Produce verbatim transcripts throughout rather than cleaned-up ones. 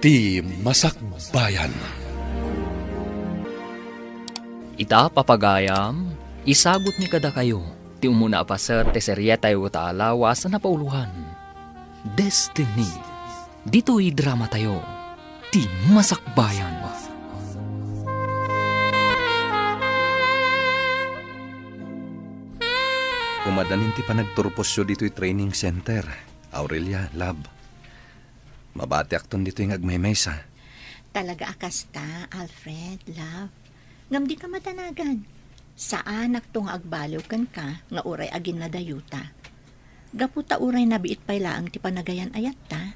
Ti Masakbayan. Ita, papagayam, isagutmi kadakayo ti umuna a paset ti serietayo ta alawas a napauloan, Destiny. Ditoy dramatayo, Ti Masakbayan. Umadanin ti panagturposyo ditoy training center, Aurelia, love. Mabatiakton ditoy nga agmaymaysa. Talaga a kasta, Alfred, love. Ngem dika madanagan. Saanakto nga agbaliw kenka nga uray aginnadayota. Gapu ta uray nabiit pay laeng ti panagayan-ayatta,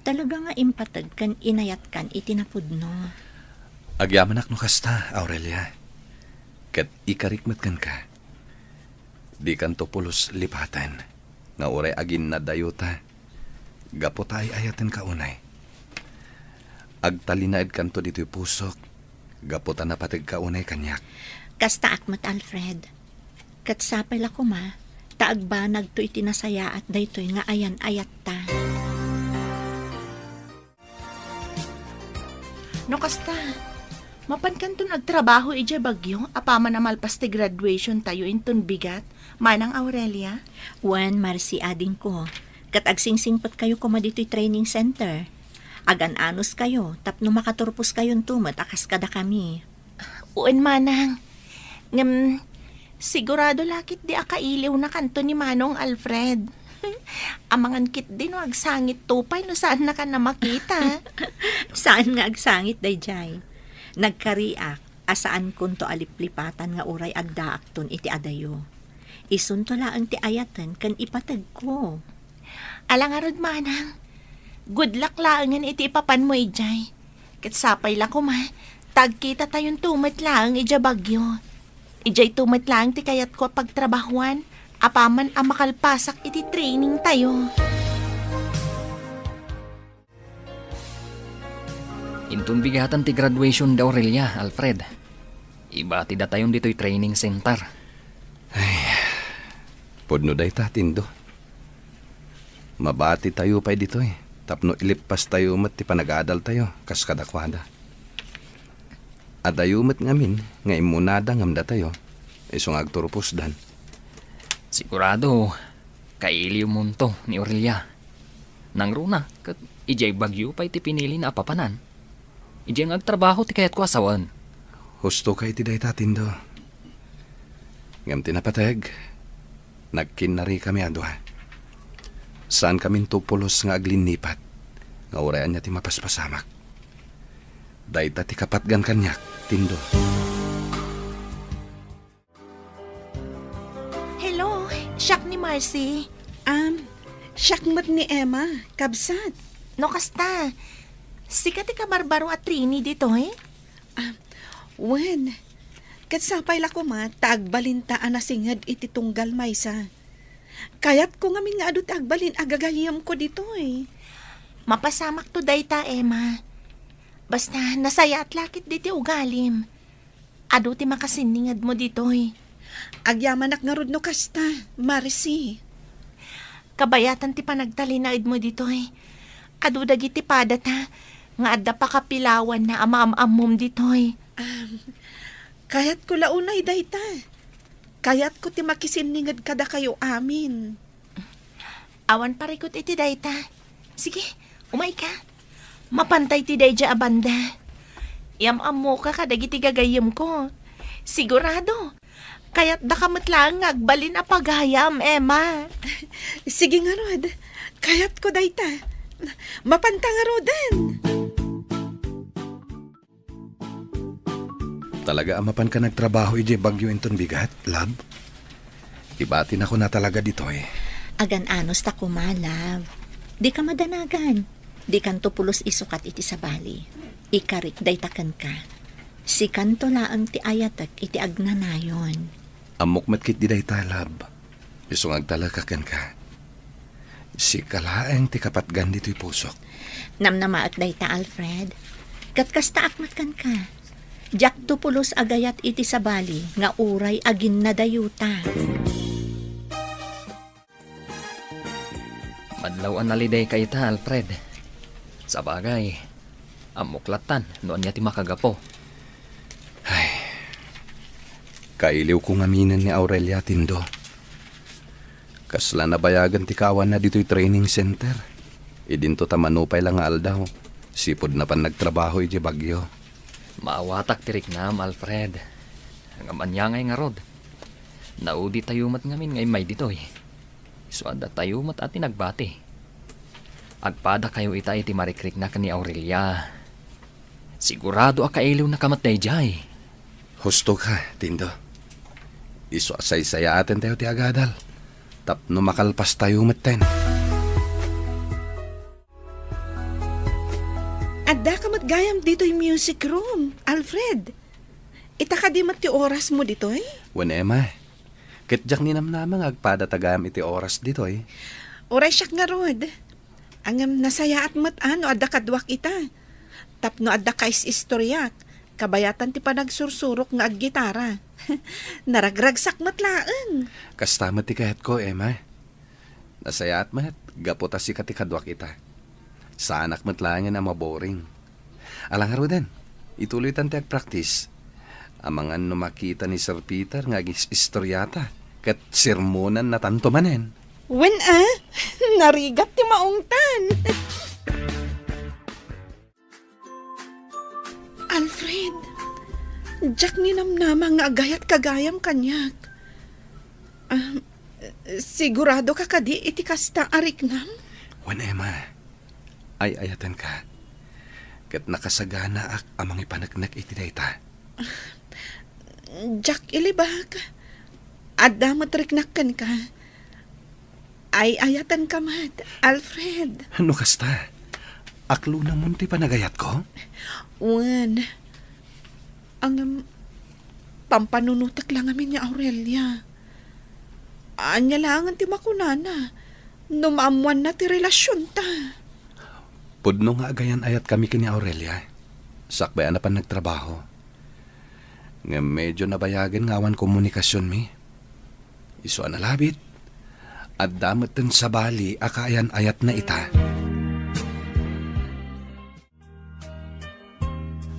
talaga nga impateg ken inayatkan iti napudno. Agyamanak no kasta, Aurelia. Ket ikarik met kenka. Dikanto pulos lipaten nga uray aginnadayota gapu ta ay-ayatenka unay. Agtalinaedkanto ditoy pusok gapu ta napategka unay kaniak. Kastaak met, Alfred. Ket sapay la koma ta agbanagto iti nasayaat daytoy nga ayan-ayatta. No kasta, mapankanton agtrabaho idiay Baguio apaman a malpas ti graduation tayo inton bigat, Manang Aurelia? Wen, Marcy, adingko. Ket agsingsingpetkayo koma ditoy training center. Agan-anuskayo tapno makaturposkayonto met a kas kadakami. Wen, Manang. Ngem, sigurado la ketdi a kailiwnakanto ni Manong Alfred. Amangan ketdi no agsangitto pay no saannakan a makita. Saan nga agsangit daydiay. Nagkariak a saankonto a liplipatan nga uray addaakton iti adayo. Isunto laeng ti ayaten ken ipategko. Ala ngarud, Manang. Good luck laengen iti ipapanmo idiay. Ket sapay la koma ta agkitatayonto met laeng idiay Baguio. Idiayto met laeng ti kayatko a pagtrabahuan apaman a makalpasak iti training tayo. Inton bigatan ti graduation da Aurelia, Alfred, ibatidatayon ditoy training center. Ay, pudno dayta, Tindo. Mabatitayo pay ditoy tapno ilippastayo met ti panagadaltayo kas kadakuada. Adayo met ngamin nga immunada ngem datayo, isu nga agturposdan. Sigurado, kailiwmonto ni Aurelia. Nangruna, ket idiay Baguio pay ti pinilina a papanan. Idiay nga agtrabaho ti kayatko a sawen. Husto ka iti dayta, Tindo. Ngem ti napateg, nagkinnarikami a dua. Saankaminto pulos nga aglinnipat, nga uray ania ti mapaspasamak. Dayta ti kapatgan kaniak, Tindo. Hello, siak ni Marcy. Am, siak met ni Emma, kabsat. No kasta, sika ti kabarbaro a Trini ditoy? Ah, wen. Ket sapay la koma ta agbalinta a nasinged iti tunggal maysa. Kayatko ngamin nga adu ti agbalin a gagayyemko ditoy. Mapasamakto dayta, Emma. Basta, nasayaat la ketdi ti ugalim. Adu ti makasinningedmo ditoy. Agyamanak ngarud no kasta, Marcy. Kabayatan ti panagtalinaedmo ditoy. Adu dagiti padata nga adda pakapilawanna a maam-ammom ditoy. Am, kayatko la unay dayta. Kayatko ti makisinninged kadakayo amin. Awan parikut iti dayta. Sige, umayka. Mapantay ti daydiay a banda. Yam-ammoka kadagiti gagayyemko. Sigurado, kayatdaka met laeng nga agbalin a pagayam, Emma. Sige ngarud, kayatko dayta. Mapanta ngaruden. Talaga a mapanka nagtrabaho idiay Baguio inton bigat, love? Ibatinakon a talaga ditoy. Agan-anos ta koma, love. Dika madanagan. Dikanto pulos isukat iti sabali. Ikarik dayta kenka. Sikanto laeng ti ayatek iti agnanayon. Ammok met ketdi dayta, love. Isu nga agtalekak kenka. Sika laeng ti kapatgan ditoy pusok. Namnamaek dayta, Alfred. Ket kastaak met kenka. Diakto pulos a gayat iti sabali nga uray aginnadayota. Madlaw a nalidayka ita, Alfred. Sabagay, Ammok lattan no ania ti makagapu. Ay, kailiwko ngaminen ni Aurelia, Tindo. Kasla nabayagen ti kaawanna ditoy training center. Idinto ta mano pay la nga aldaw, sipud napan nagtrabaho iti bagyo. Maawatak ti riknam, Alfred. Ngem ania ngay ngarud? Nauditayo met ngamin nga immay ditoy. Isu a datayo met a ti nagbati. Agpadakayo ita iti marikrikna ken ni Aurelia. Sigurado a kailiwnaka met daydiay. Husto ka, Tindo. Isu a saysayaaten tayo ti agadal tapno makalpastayo metten. Addaka met gayam ditoy music room, Alfred. Ita kadi met ti orasmo ditoy? Wen, Emma. Ket diak ninamnama nga agpada ta gayam iti oras ditoy. Uray siak ngarud. Ngem nasayaat met a no adda kaduak ita. Tapno adda kais-istoriak, kabayatan ti panagsursurok nga aggitara. Naragragsak met laeng. Kasta met ti kayatko, Emma. Nasayaat met, gapu ta sika ti kaduak ita. Saanak met laengen a maboring. Ala ngaruden, ituloytan ti agpraktis. Amangan no makita ni Sir Peter nga agis-istoriata, ket sermonannatanto manen. Wen a, narigat ti maungtan. Alfred, diak ninamnama nga agayatka gayam kaniak. Ah, siguradoka kadi iti kasta a riknam? Wen, Emma, ay-ayatenka. Ket nakasaganaak a mangipaneknek iti dayta. Diak ilibak. Adda met riknak kenka. Ay-ayatenka met, Alfred. No kasta, aklonamon ti panagayatko? Wen. Ngem, pampanunotek la ngamin ni Aurelia. Ania laengen ti makunana no maammoanna ti relasionta? Pudno nga agayan-ayatkami ken ni Aurelia, sakbay a napan nagtrabaho. Ngem medio nabayagen nga awan komunikasionmi. Isu a nalabit, adda metten sabali a kaayan-ayatna ita.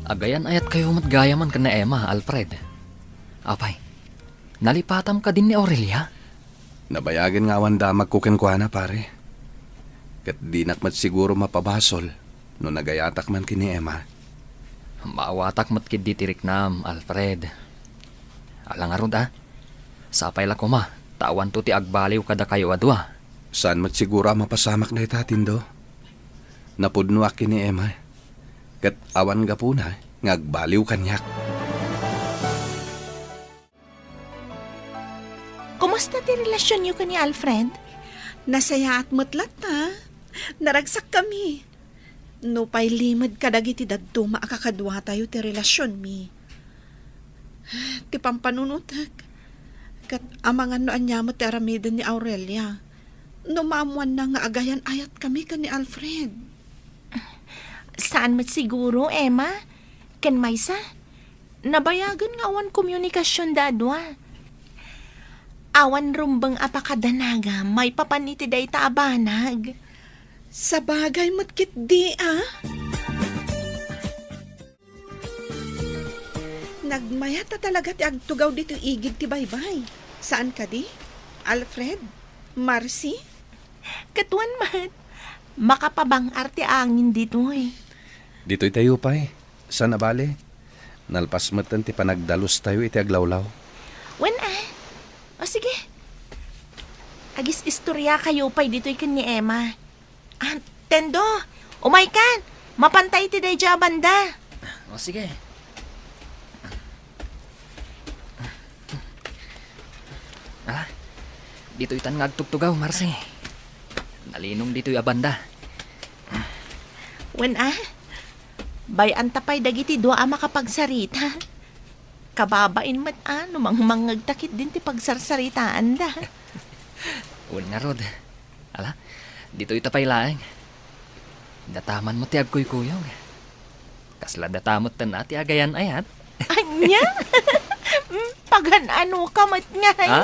Agayan-ayatkayo met gayamen ken ni Emma, Alfred. Apay, nalipatam kadin ni Aurelia? Nabayagen nga awan damagko kenkuana, pare. Ket dinak met siguro mapabasol no nagayatak man ken ni Emma. Maawatak met ketdi ti riknam, Alfred. Ala ngarud a, sapay la koma ta awanto ti agbaliw kadakayo a dua. Saan met siguro a mapasamak dayta, Tindo. Napudnoak ken ni Emma, ket awan gapuna nga agbaliw kaniak. Kumusta ti relasionyo ken ni Alfred? Nasayaat met latta. Naragsakkami. Nupay limed kadagiti dadduma a kakaduatayo ti relasionmi. Ti pampanunotek, ket amangan no ania met ti aramiden ni Aurelia no maammoanna nga agayan-ayatkami ken ni Alfred. Saan met siguro, Emma. Ken maysa, nabayagen nga awan komunikasionda a dua. Awan rumbeng a pakadanagam maipapan iti dayta a banag. Sabagay met ketdi a. Nagmayat a talaga ti agtugaw ditoy igid ti baybay. Saan kadi? Alfred? Marcy? Ket wen met, makapabang-ar ti angin ditoy. Ditoy tayo pay. Saan a bale, nalpas metten ti panagdalustayo iti aglawlaw. Wen a. O sige. Agis-istoriakayo pay ditoy ken ni Emma. Ah, Tendo, umaykan. Mapanta iti daydiay a banda. O, sige. Ah, ditoy tan nga agtugtugaw, Marcy. Nalinong ditoy a banda. Wen a, bay-anta pay dagiti dua a makapagsarita. Kababain met a no mangmangngegta ketdin ti pagsarsaritaanda. Wen ngarud. Ala, ditoy ta pay laeng. Dataman met ti agkuykuyog. Kasla datamet ten a ti agayan-ayat. Ania? Mm, pagan-anoka met ngay? Ha?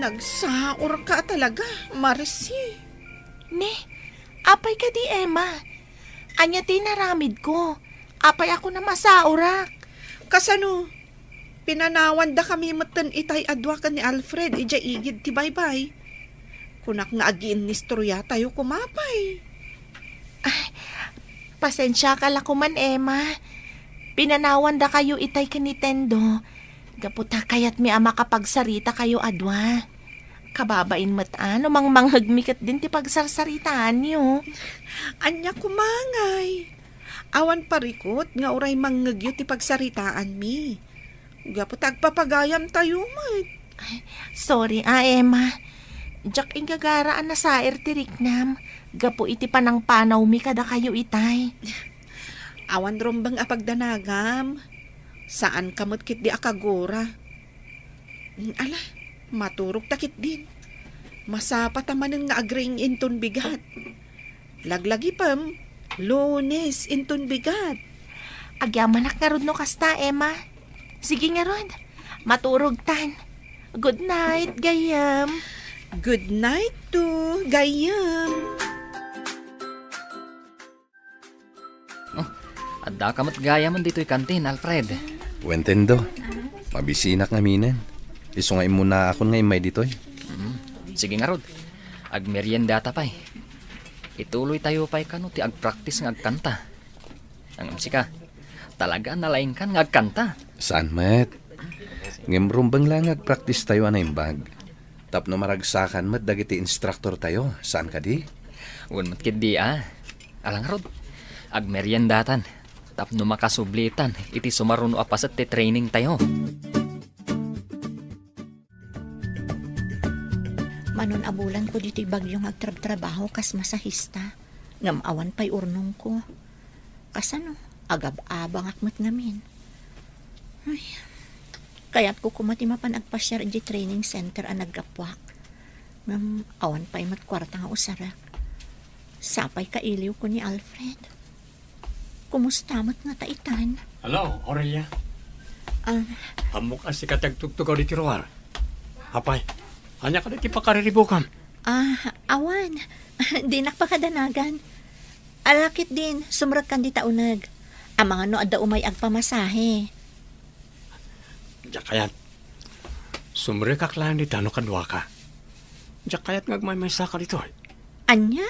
Nagsaurka talaga, Marci. Ne, apay kadi, Emma? Ania ti inaramidko? Apay a kunam a saurak? Kasano? Pinanawandakami metten itay a dua ken ni Alfred idiay igid ti baybay. Kunak nga agiinnistoriatayo koma pay. Ay, pasensiaka la koman, Emma. Pinanawandakayo itay ken ni Tendo. Gapu ta kayatmi a makapagsaritakayo a dua. Kababain met a no mangmanghegmi ketdin ti pagsarsaritaanyo. Ania koma ngay? Awan parikut nga uray mangngegyo ti pagsaritaanmi. Gapu ta agpapagayamtayo met. Ay, sorry a, Emma. Diak inggagara a nasair ti riknam gapu iti panangpanawmi kadakayo itay. Awan rumbeng a pagdanagam. Saanka met ketdi a kagura. Mm, ala, maturogta ketdin. Masapata manen nga agriing inton bigat. Laglagipem, Lunes inton bigat. Agyamanak ngarud no kasta, Emma. Sige ngarud, maturogtan. Good night, gayyem. Good night too, gayyem. Oh, addaka met gayamen ditoy kantin, Alfred. Wen, Tendo, mabisinak ngaminen. Isu nga immunaakon nga immay ditoy. Mm. Sige ngarud, agmeriendata pay. Ituloytayo pay kano ti agpraktis nga agkanta. Ngem sika, talaga a nalaingkan nga agkanta. Saan met? Ngem rumbeng la nga agpraktistayo a naimbag. Tapno maragsakan met dagiti instruktortayo, saan kadi? Wen met ketdi a. Ala ngarud, agmeriendatan tapno makasublitan iti sumaruno a paset ti trainingtayo. Manon a bulanko ditoy Baguio nga agtrabtrabaho kas masahista, ngem awan pay urnongko. Kasano, agab-abangak met ngamin. Ay, kayatko koma ti mapan agpasiar idiay training center a naggapuak. Ngem awan pay met kuarta nga usarek. Sapay kailiwko ni Alfred. Kumusta met ngata itan? Hello, Aurelia. Ah. Ammok a sika ti agtugtugaw ditoy ruar. Apay, ania kadi ti pakariribukam? Ah, awan. Dinak pakadanagan. Ala ketdin, sumrekkan dita uneg. Amangan no adda umay agpamasahe. Diak kayat. Sumrekak laeng dita no kaduaka. Diak kayat nga agmaymaysaka ditoy. Ania?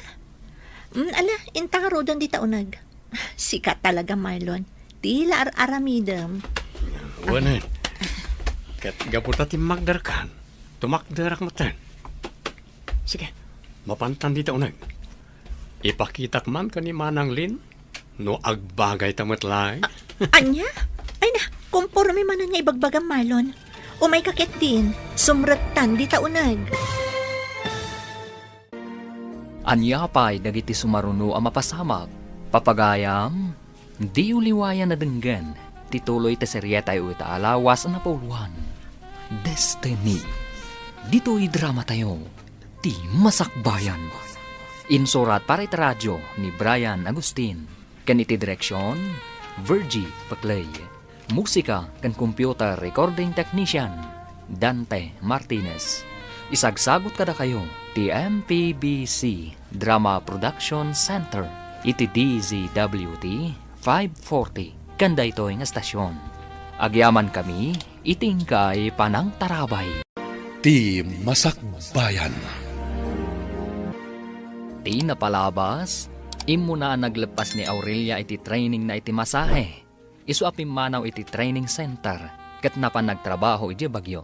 Mm, ala, inta ngaruden dita uneg. Sika talaga, Marlon. Ti la ar-aramidem. Wen, ket gapu ta timmakderkan, tumakderak metten. Sige, mapantan dita uneg. Ipakitak man ken ni Manang Lin no agbagayta met laeng. A-, ania? Ay na, komporme manen nga ibagbagam, Marlon. Umayka ketdin, sumrektan dita uneg. Ania pay dagiti sumaruno a mapasamak? Papagayam, diyo liwayan a denggen ti tuloy ti serietayo ita a lawas a napauluan, Destiny. Ditoy dramatayo, Ti Masakbayan. Insurat para iti radio ni Brian Agustin. Ken iti direksion, Virgie Paclay. Musika ken computer recording technician, Dante Martinez. Isagsagut kadakayo ti M P B C Drama Production Center iti D Z W T five forty ken daytoy nga estasion. Agyamankami iti inkay panangtarabay. Ti Masakbayan. Ti napalabas, immuna a nagleppas ni Aurelia iti trainingna iti masahe. Isu a pimmanaw iti training center ket napan nagtrabaho idiay Baguio.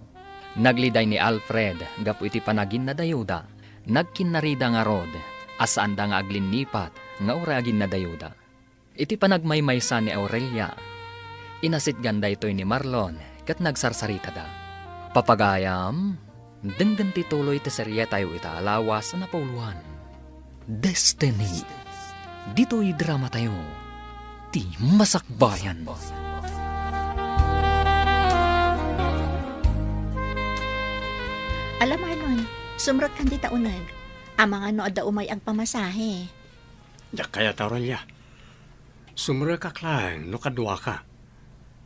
Nagliday ni Alfred gapu iti panaginnadayuda. Nagkinnarida ngarud a saanda nga aglinnipat nga uray aginnadayuda. Iti panagmaymaysa ni Aurelia, inasitgan daytoy ni Marlon ket nagsarsaritada. Papagayam, denggen ti tuloy ti serietayo ita a lawas a napauluan, Destiny. Ditoy dramatayo, Ti Masakbayan. Ala, Marlon, sumrekkan dita uneg. Amangan no adda umay agpamasahe. Diak kayat, Aurelia. Sumrekak laeng no kaduaka.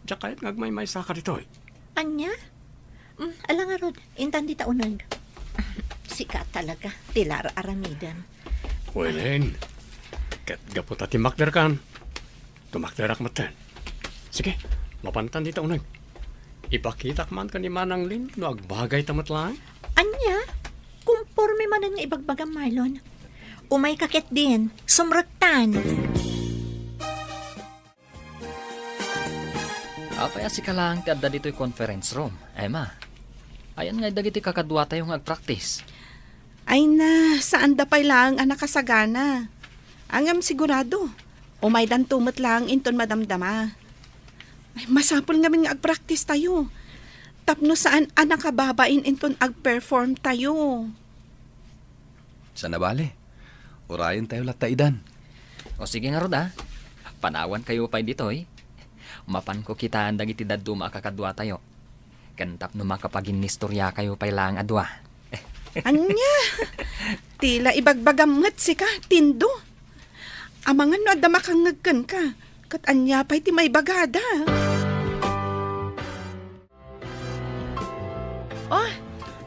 Diak kayat nga agmaymaysaka ditoy. Ania? Mm, ala ngarud, intan dita uneg. Sika talaga ti ar-aramidem. Wen, ket gapu ta timmakderkan, tumakderak metten. Sige, mapantan dita uneg. Ipakitak man ken ni Manang Lin no agbagayta met laeng. Ania? Kumporme manen nga ibagbagam, Marlon. Umayka ketdin, sumrektan. Apay a sika laeng ti adda ditoy conference room, Emma? Ayan ngay dagiti kakaduatayo nga agpraktis? Ay na, saanda pay laeng a nakasagana. Ngem sigurado, umaydanto met laeng inton madamdama. Ay, masapul ngamin nga agpraktistayo. Tapno saan a nakababain inton agperformtayo. Saan a bale. Urayentayo latta idan. O sige ngarud a. Panawankayo pay ditoy. Mapanko kitaen dagiti dadduma a kakaduatayo. Ken tapno makapaginnistoriakayo pay laeng a dua. Ania? Ti la ibagbagam met sika, Tindo. Amangan no adda makangngeg kenka, ket ania pay ti maibagada? Oh,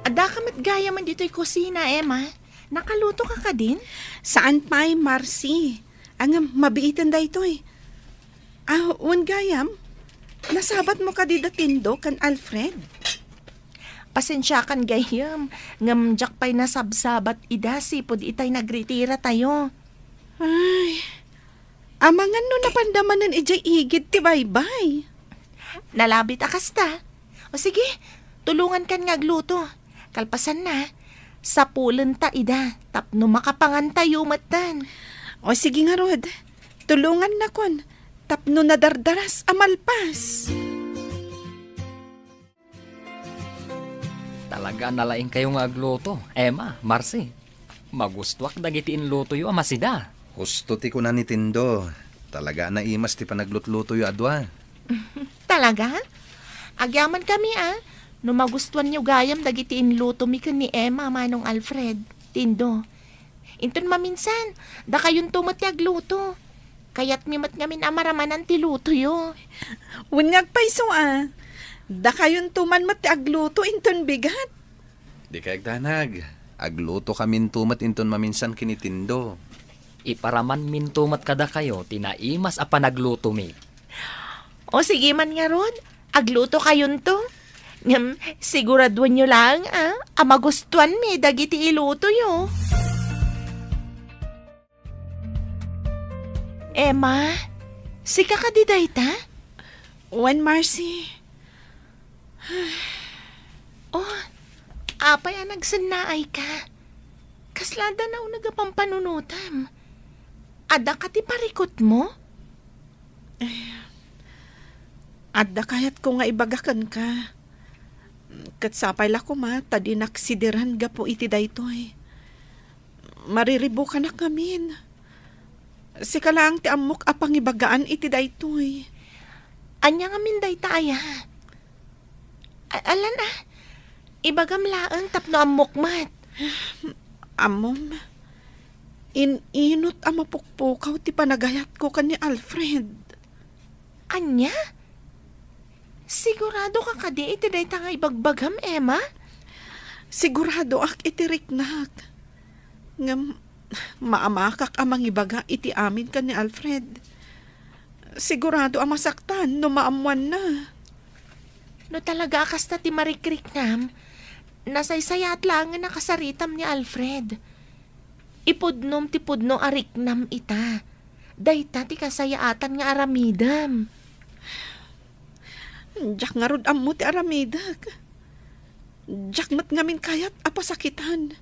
addaka met gayamen ditoy kusina, Emma. Nakalutoka kadin? Saan pay, Marcy. Ngem mabiiten daytoy. Ah, wen gayam, nasabatmo kadi da Tindo ken Alfred? Pasensiakan gayam, ngem diak pay nasabsabat ida sipud itay nagritiratayo. Ay, amangan no napanda manen idiay igid ti baybay. Nalabit a kasta. O sige, tulongankan nga agluto. Kalpasanna, sapulenta ida tapno makapangantayo metten. O sige ngarud, tulongannakon tapno nadardaras a malpas. Talaga a nalaingkayo nga agluto, Emma, Marcy. Magustuak dagiti inlutoyo a masida. Husto ti kuna ni Tindo. Talaga a naimas ti panaglutlutoyo a dua. Talaga? Agyamankami a, no magustuanyo gayam dagiti inlutomi ken ni Emma, Manong Alfred, Tindo. Inton maminsan, dakayonto met ti agluto. Kayatmi met ngamin a maramanan ti lutoyo. Wen nga agpayso a, dakayonto man met ti agluto inton bigat. Dikay agdanag. Aglutokaminto met inton maminsan ken ni Tindo. Iparamanminto met kadakayo ti naimas a panaglutomi. O sige man ngarud, aglutokayonto. Ngem siguraduenyo laeng a, a magustuanmi dagiti ilutoyo. Emma, sika kadi dayta? Wen, Marcy. Oh, apay a nagsennaayka? Kasla adda nauneg a pampanunotem? Adda ka ti parikutmo? Eh, adda kayatko nga ibaga kenka. Ket sapay la koma ta dinak sidiran gapu iti daytoy. Mariribukanak ngamin. Sika laeng ti ammok a pangibagaan iti daytoy. Ania ngamin dayta aya? A-, alan a? Ibagam laeng tapno ammok met. Ammom, in-inut a mapukpukaw ti panagayatko ken ni Alfred. Ania? Sigurado ka kadi iti dayta nga ibagbagam, Emma? Siguradoak iti riknak. Ngem maamakak a mangibaga iti amin ken ni Alfred. Sigurado a masaktan no maammoanna. No talaga a kasta ti marikriknam, nasaysayaat laengen a kasaritam ni Alfred. Ipudnom ti pudno a riknam ita. Dayta ti kasayaatan nga aramidem. Diak ngarud ammo ti aramidek. Diak met ngamin kayat a pasakitan.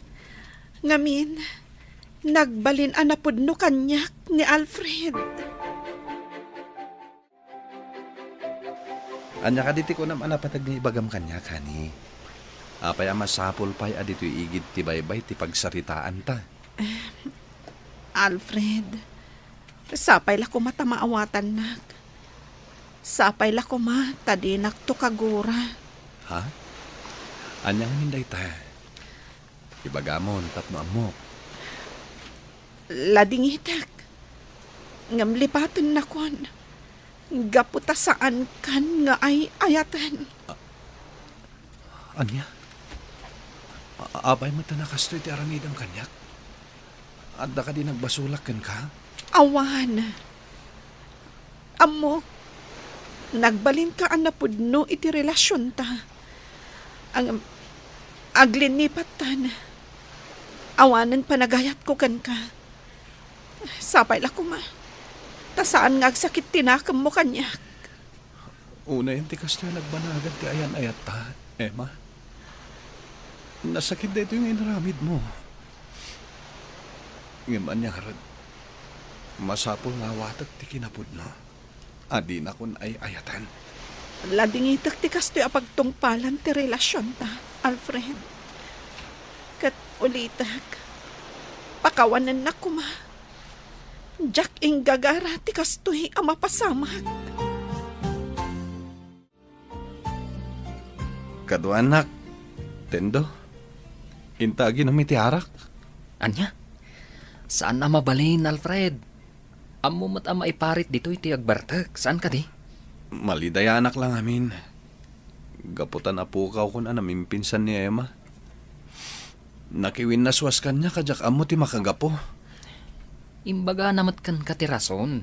Ngamin, nagbalin a napudno kaniak ni Alfred. Ania kadi ti kunam a napateg nga ibagam kaniak, honey? Apay a masapul pay a ditoy igid ti baybay ti pagsaritaanta? Alfred, sapay la koma ta maawatannak. Sapay la koma ta dinakto kagura. Ha? Ania ngamin dayta? Ibagamon tapno ammok. Ladingitek. Ngem lipatennakon. Gapu ta saankan nga ay-ayaten. Ania? A-, apay met a kastoy ti aramidem kaniak? Adda kadi nagbasolak kenka? Awan. Ammok, nagbalinka a napudno iti relasionta. Ang, aglinipattan, awanen panagayatko kenka. Sapay la koma, ta saan nga agsakit ti nakemmo kaniak. Unayen ti kastoy a nagbanagad ti ayan-ayatta, Emma. Nasakit daytoy nga inaramidmo. Ngem ania ngarud, masapul nga awatek ti kinapudno a dinakon ay-ayatan. Ladingitek ti kastoy a pagtungpalan ti relasionta, Alfred. Ket ulitek, pakawanennak koma. Diak inggagara ti kastoy a mapasamak. Kaduanak, Tendo, inta aginom iti arak. Ania? Saan a mabalin, Alfred. Ammo met a maiparit ditoy ti agbartek, saan kadi? Malidayanak la ngamin. Gapu ta napukawkon a namimpinsan ni Emma. Nakiwinnaswas kaniak a diak ammo ti makagapu. Imbagana met kenka ti rason.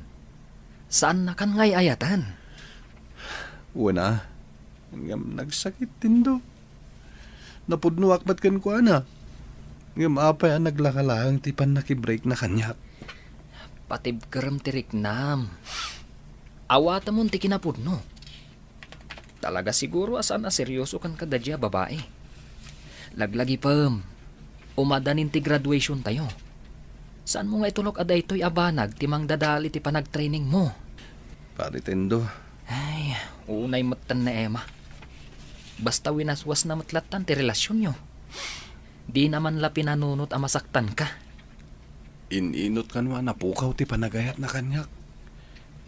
Saannakan nga ay-ayatan. Wen a, ngem nagsakit, Tendo. Napudnoak met kenkuana. Ngem apay a naglaka laeng ti pannakibreakna kaniak? Patibkerem ti riknam. Awatemon ti kinapudno. Talaga siguro a saan a seryoso kenka daydiay a babai. Laglagipem, umadanin ti graduationtayo. Saanmo nga itulok a daytoy a banag ti mangdadael iti panagtrainingmo? Pare Tendo. Ay, unay metten ni Emma. Basta winaswasna met lattan ti relasionyo. Dina man la pinanunot a masaktanka. In-inot kano a napukaw ti panagayatna kaniak.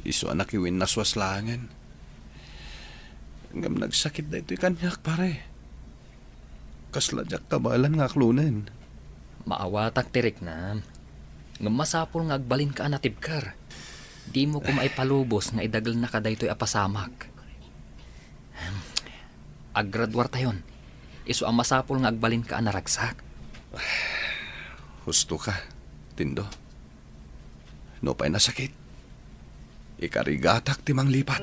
Isu a nakiwinnaswas laengen. Ngem nagsakit daytoy kaniak, pare. Kasla diak kabaelan nga aklonen. Maawatak ti riknam. Ngem masapul nga agbalinka a natibker. Dimo koma ipalubos nga idagelnaka daytoy a pasamak. Ahem. Aggraduartayon. Isu a masapul nga agbalinka a naragsak. Husto ka, Tindo. Nupay nasakit, ikarigatak ti manglipat.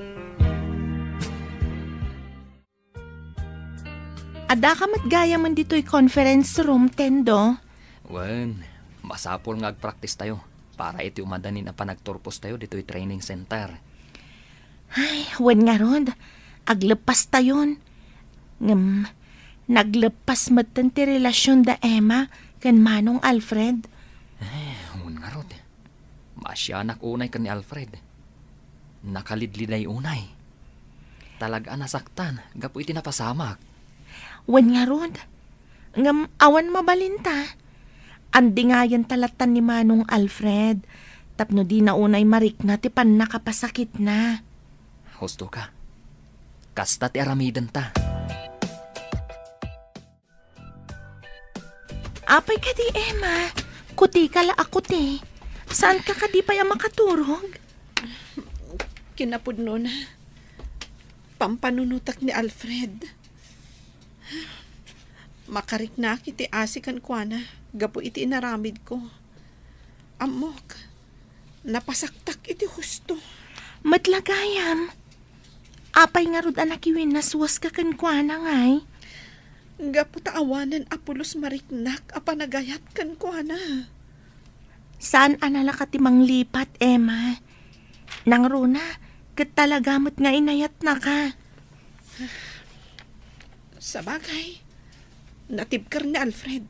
Addaka met gayamen ditoy conference room, Tendo? Wen, masapul nga agpraktistayo para iti umadanin a panagturpostayo ditoy training center. Ay, wen ngarud, agleppastayon. Ngem, nagleppas metten ti relasion da Emma ken Manong Alfred. Eh, wen ngarud. Maasianak unay ken ni Alfred. Nakalidliday unay. Talaga a nasaktan gapu iti napasamak. Wen ngarud, ngem awan mabalinta. Andingayenta lattan ni Manong Alfred tapno dina unay marikna ti pannakapasakitna. Husto ka. Kasta ti aramidenta. Apay kadi, Emma? Kuti ka la a kuti. Saanka kadi pay a makaturog? Kinapudnona, pampanunotak ni Alfred. Makariknaak iti asi kenkuana gapu iti inaramidko. Ammok, napasaktak iti husto. Met la gayam, apay ngarud a nakiwinnaswaska kenkuana, ngay? Gapu ta awanen a pulos mariknak a panagayat kenkuana. Saan a nalaka ti manglipat, Emma. Nangruna, ket talaga met nga inayatnaka. Sabagay, natibker ni Alfred.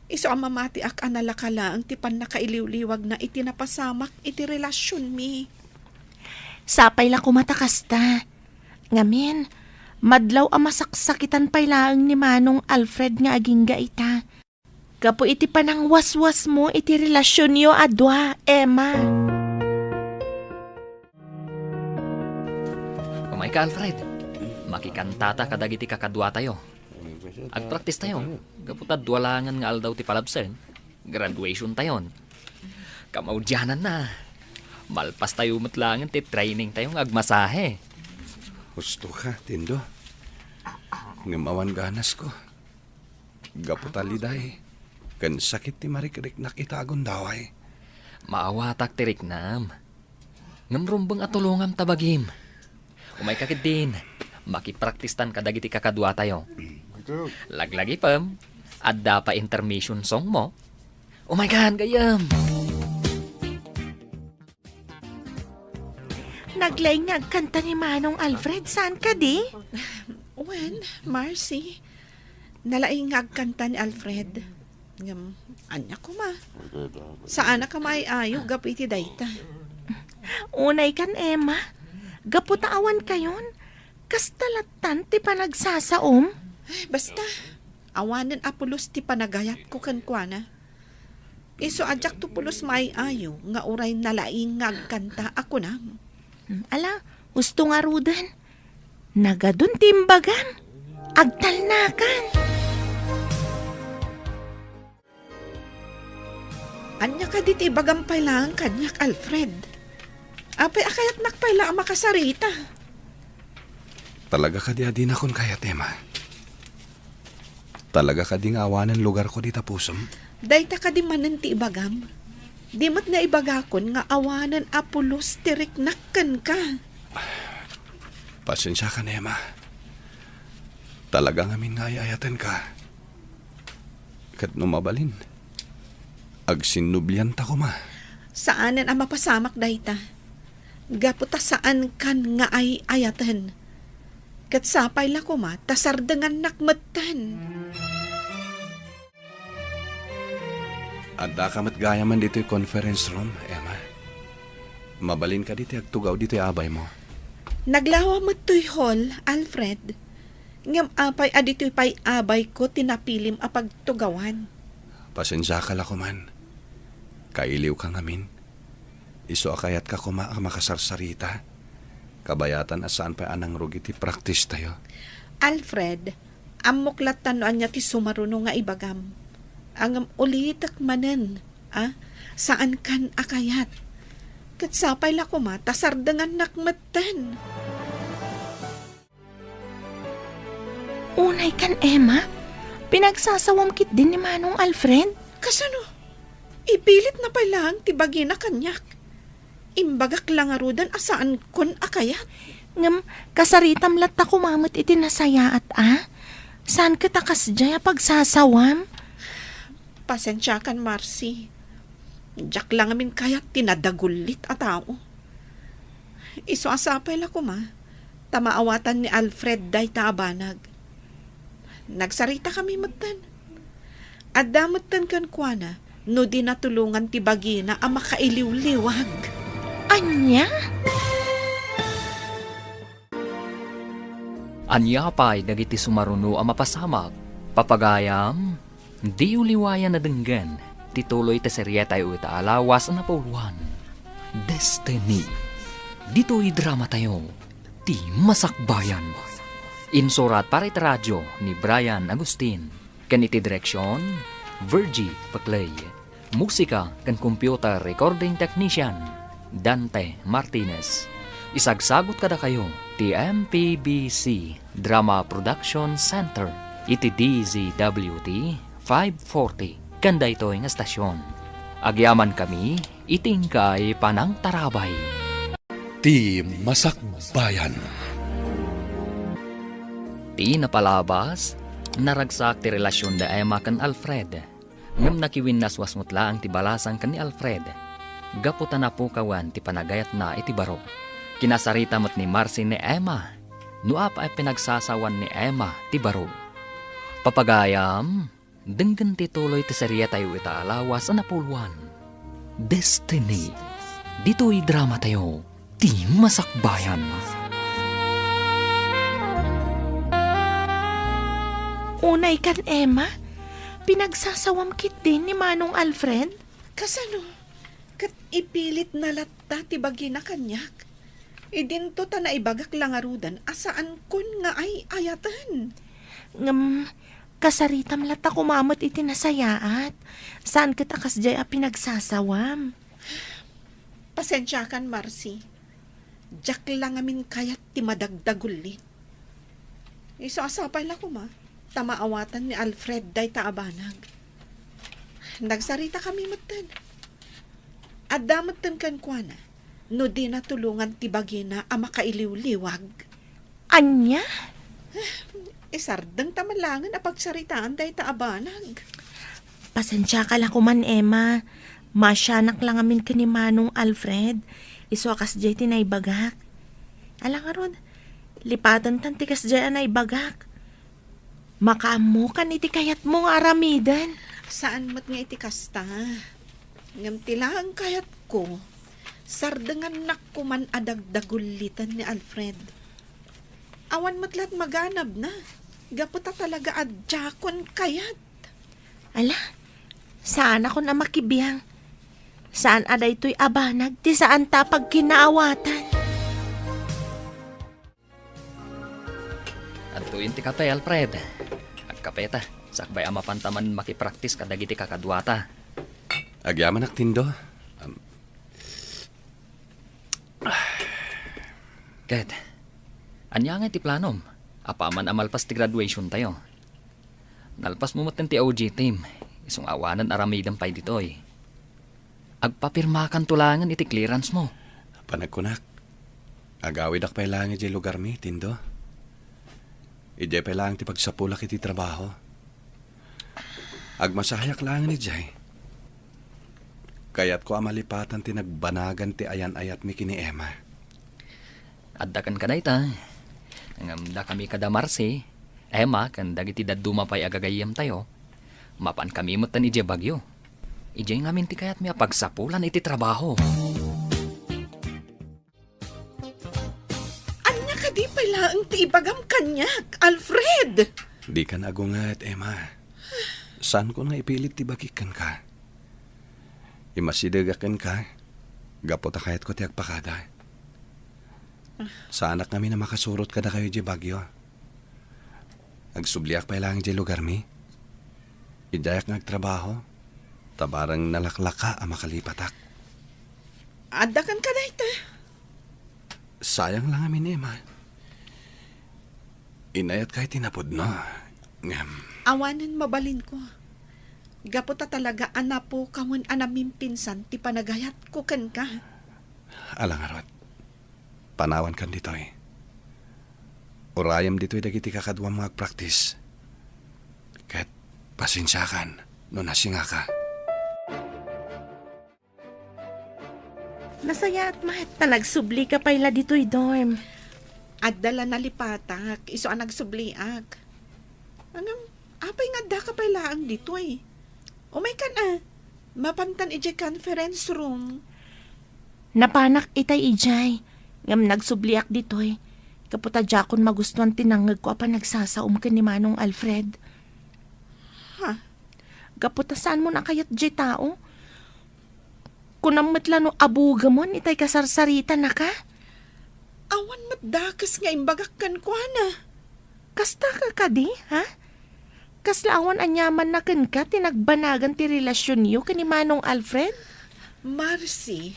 Isu a mamatiak a nalaka laeng ti pannakailiwliwagna iti napasamak iti relasionmi. Sapay la koma ta kasta. Ngamin, madlaw a masaksakitan pay laeng ni Manong Alfred nga agingga ita. Gapu iti panangwaswasmo iti relasionyo a dua, Emma. Umayka, Alfred. Makikantata kadagiti kakaduatayo. Agpraktistayo. Gapu ta dua laengen nga aldaw ti palabsen, graduationtayon. Kamaudiananna, malpastayo met laengen ti trainingtayo nga agmasahe. Husto ka, Tindo. Ngem awan ganasko. Gapu ta liday, ken sakit ti marikriknak ita a gundaway. Maawatak ti riknam. Ngem rumbeng a tulongam ta bagim. Umayka ketdin. Makipraktistan kadagiti kakaduatayo. Laglagipem, adda pay intermission songmo. Umaykan, gayyem. Naglaing nga agkanta ni Manong Alfred, saan kadi? Wen, Marcy, nalaing nga agkanta ni Alfred. Ngem, ania koma? Saanak a maay-ayo gapu iti dayta. Unay kan, Emma. Gapu ta awankayon, kasta lattan ti panagsasaom? Ay, basta, awanen a pulos ti panagayatko kenkuana. Isu a diakto pulos maay-ayo nga uray nalaing nga agkanta a kunam. Hmm, ala, usto ngaruden. Nagadun ti imbagam. Agtalnakan. Ania kadi ti ibagam pay laeng kaniak, Alfred? Apay a kayatnak pay la a makasarita? Talaga kadi a dinakon kayat, Emma? Talaga kadi nga awanen lugarko dita pusom? Dayta kadi manen ti ibagam? Di met nga ibagakon nga awanen a pulos ti riknak kenka. Pasensiakan, Emma. Talaga ngamin nga ay-ayatenka. Ket no mabalin, agsinnublianta koma. Saanen a mapasamak dayta. Gapu ta saankan nga ay-ayaten. Ket sapay la koma ta sardengannak metten. Addaka met gayamen ditoy conference room, Emma. Mabalin kadi ti agtugaw ditoy abaymo? Naglawa met toy hall, Alfred. Ngem apay a ditoy pay abayko ti napilim a pagtugawan? Pasensiaka la koman. Kailiwka ngamin. Isu a kayatka koma a makasarsarita. Kabayatan a saan pay a nangrugit ti praktistayo. Alfred, ammok latta no ania ti sumaruno nga ibagam. Ngem ulitek manen, a, saankan a kayat. Ket sapay la koma ta sardengannak metten. Unay kan, Emma, pinagsasawam ketdin ni Manong Alfred. Kasano? Ipilitna pay laeng ti bagina kaniak. Imbagak la ngaruden a saankon a kayat. Ngem, kasaritam latta koma met iti nasayaat a. Saan ket a kasdiay a pagsasawam? Pasensiakan, Marcy. Diak la ngamin kayat ti nadagullit a tao. Isu a sapay la koma ta maawatan ni Alfred dayta a banag. Nagsaritakami metten. Adda metten kenkuana no di natulongan ti bagina a makailiwliwag. Ania? Ania pay dagiti sumaruno a mapasamak? Papagayam, diyo liwayan a denggen ti tuloy ti serietayo ita a lawas a napauloan, Destiny. Ditoy dramatayo, Ti Masakbayan. Insurat para iti radio ni Brian Agustin. Ken iti direksion, Virgie Paclay. Musika ken computer recording technician, Dante Martinez. Isagsagut kadakayo ti M P B C Drama Production Center iti D Z W T five forty ken daytoy nga estasion. Agyamankami iti inkay panangtarabay. Ti Masakbayan. Ti napalabas, naragsak ti relasion da Emma ken Alfred. Ngem nakiwinnaswas met laeng ti balasang ken ni Alfred, gapu ta napukawan ti panagayatna iti baro. Kinasarita met ni Marcy ni Emma no apay a pinagsasawan ni Emma ti baro. Papagayam, denggen ti tuloy ti serietayo ita a lawas a napauloan, Destiny. Ditoy dramatayo, Ti Masakbayan. Unay kan, Emma, pinagsasawam ketdin ni Manong Alfred? Kasano? Ket ipilitna latta ti bagina kaniak. Idinto ta naibagak la ngaruden a saankon nga ay-ayaten. Ngem, kasaritam latta koma met iti nasayaat. Saan ket a kasdiay a pinagsasawam. Pasensiakan, Marcy. Diak la ngamin kayat ti madagdagullit. Isu a sapay la koma ta maawatan ni Alfred dayta a banag. Nagsaritakami metten. Adda metten kenkuana no dina tulongan ti bagina a makailiwliwag. Ania? Isardengta man laengen a pagsaritaan dayta a banag. Pasensiaka la koman, Emma. Maasianak la ngamin ken ni Manong Alfred. Isu a kasdiay ti naibagak. Ala ngarud, lipatentan ti kasdiay a naibagak. Makaammokan iti kayatmo nga aramiden. Saan met nga iti kasta. Ngem ti laeng kayatko, sardengannak koman a dagdagullitan ni Alfred. Awan met la't maganabna, gapu ta talaga a diakon kayat. Ala, saanakon a makibiang. Saan a daytoy a banag ti saanta a pagkinaawatan. Adtoyen ti kape, Alfred. Agkapeta, sakbay a mapanta manen makipraktis kadagiti kakaduata. Agyamanak, Tindo. Am, Ket, ania ngay ti planom? Apaman a malpas ti graduation tayo. Nalpasmo metten ti O G team, isu nga awanen aramidem pay ditoy. Agpapirmakanto laengen iti clearance mo. Panagkunak, agawidak pay laeng idiay lugarmi, Tindo. Idiay pay laeng ti pagsapulak iti trabaho. Agmasahayak laengen idiay. Kayatko a malipatan ti nagbanagan ti ayan-ayatmi ken ni Emma. Adda kenka dayta. Ngem dakami kada Marcy, Emma, ken dagiti dadduma pay a gagayyemtayo, mapankami metten idiay Baguio. Idiay ngamin ti kayatmi a pagsapulan iti trabaho. Ania kadi pay laeng ti ibagam kaniak, Alfred? Dikan agunget, Emma. Saanko nga ipilit ti bagik kenka. Imasidegak kenka, gapu ta kayatko ti agpakada. Saanak ngamin a makasurot kadakayo idiay Baguio. Agsubliak pay laeng idiay lugarmi. Idiayak nga agtrabaho, ta bareng nalaklaka a makalipatak. Adda kenka dayta. Sayang la ngamin, Emma. Inayatka iti napudno. Ngem, awanen mabalinko. Gapu ta talaga a napukawen a namimpinsan ti panagayatko kenka. Ala ngarud. Panawankan ditoy. Urayem ditoy dagiti kakaduam nga agpraktis. Ket pasensiakan no nasingaka. Nasayaat met ta nagsublika pay la ditoy dorm. Adda la nalipatak, isu a nagsubliak. Ngem, apay nga addaka pay laeng ditoy? Umaykan a, mapantan idiay conference room. Napanak itay idiay, ngem nagsubliak ditoy. Gapu ta diakon magustuan ti nangngegko a panagsasaom ken ni Manong Alfred. Ha? Gapu ta saanmon a kayat diay tao? Kunam met la no abugemon itay kasarsaritanaka? Awan met dakes nga imbagak kenkuana. Kasta ka kadi, ha? Kasla awan aniamanna kenka ti nagbanagan ti relasionyo ken ni Manong Alfred? Marcy,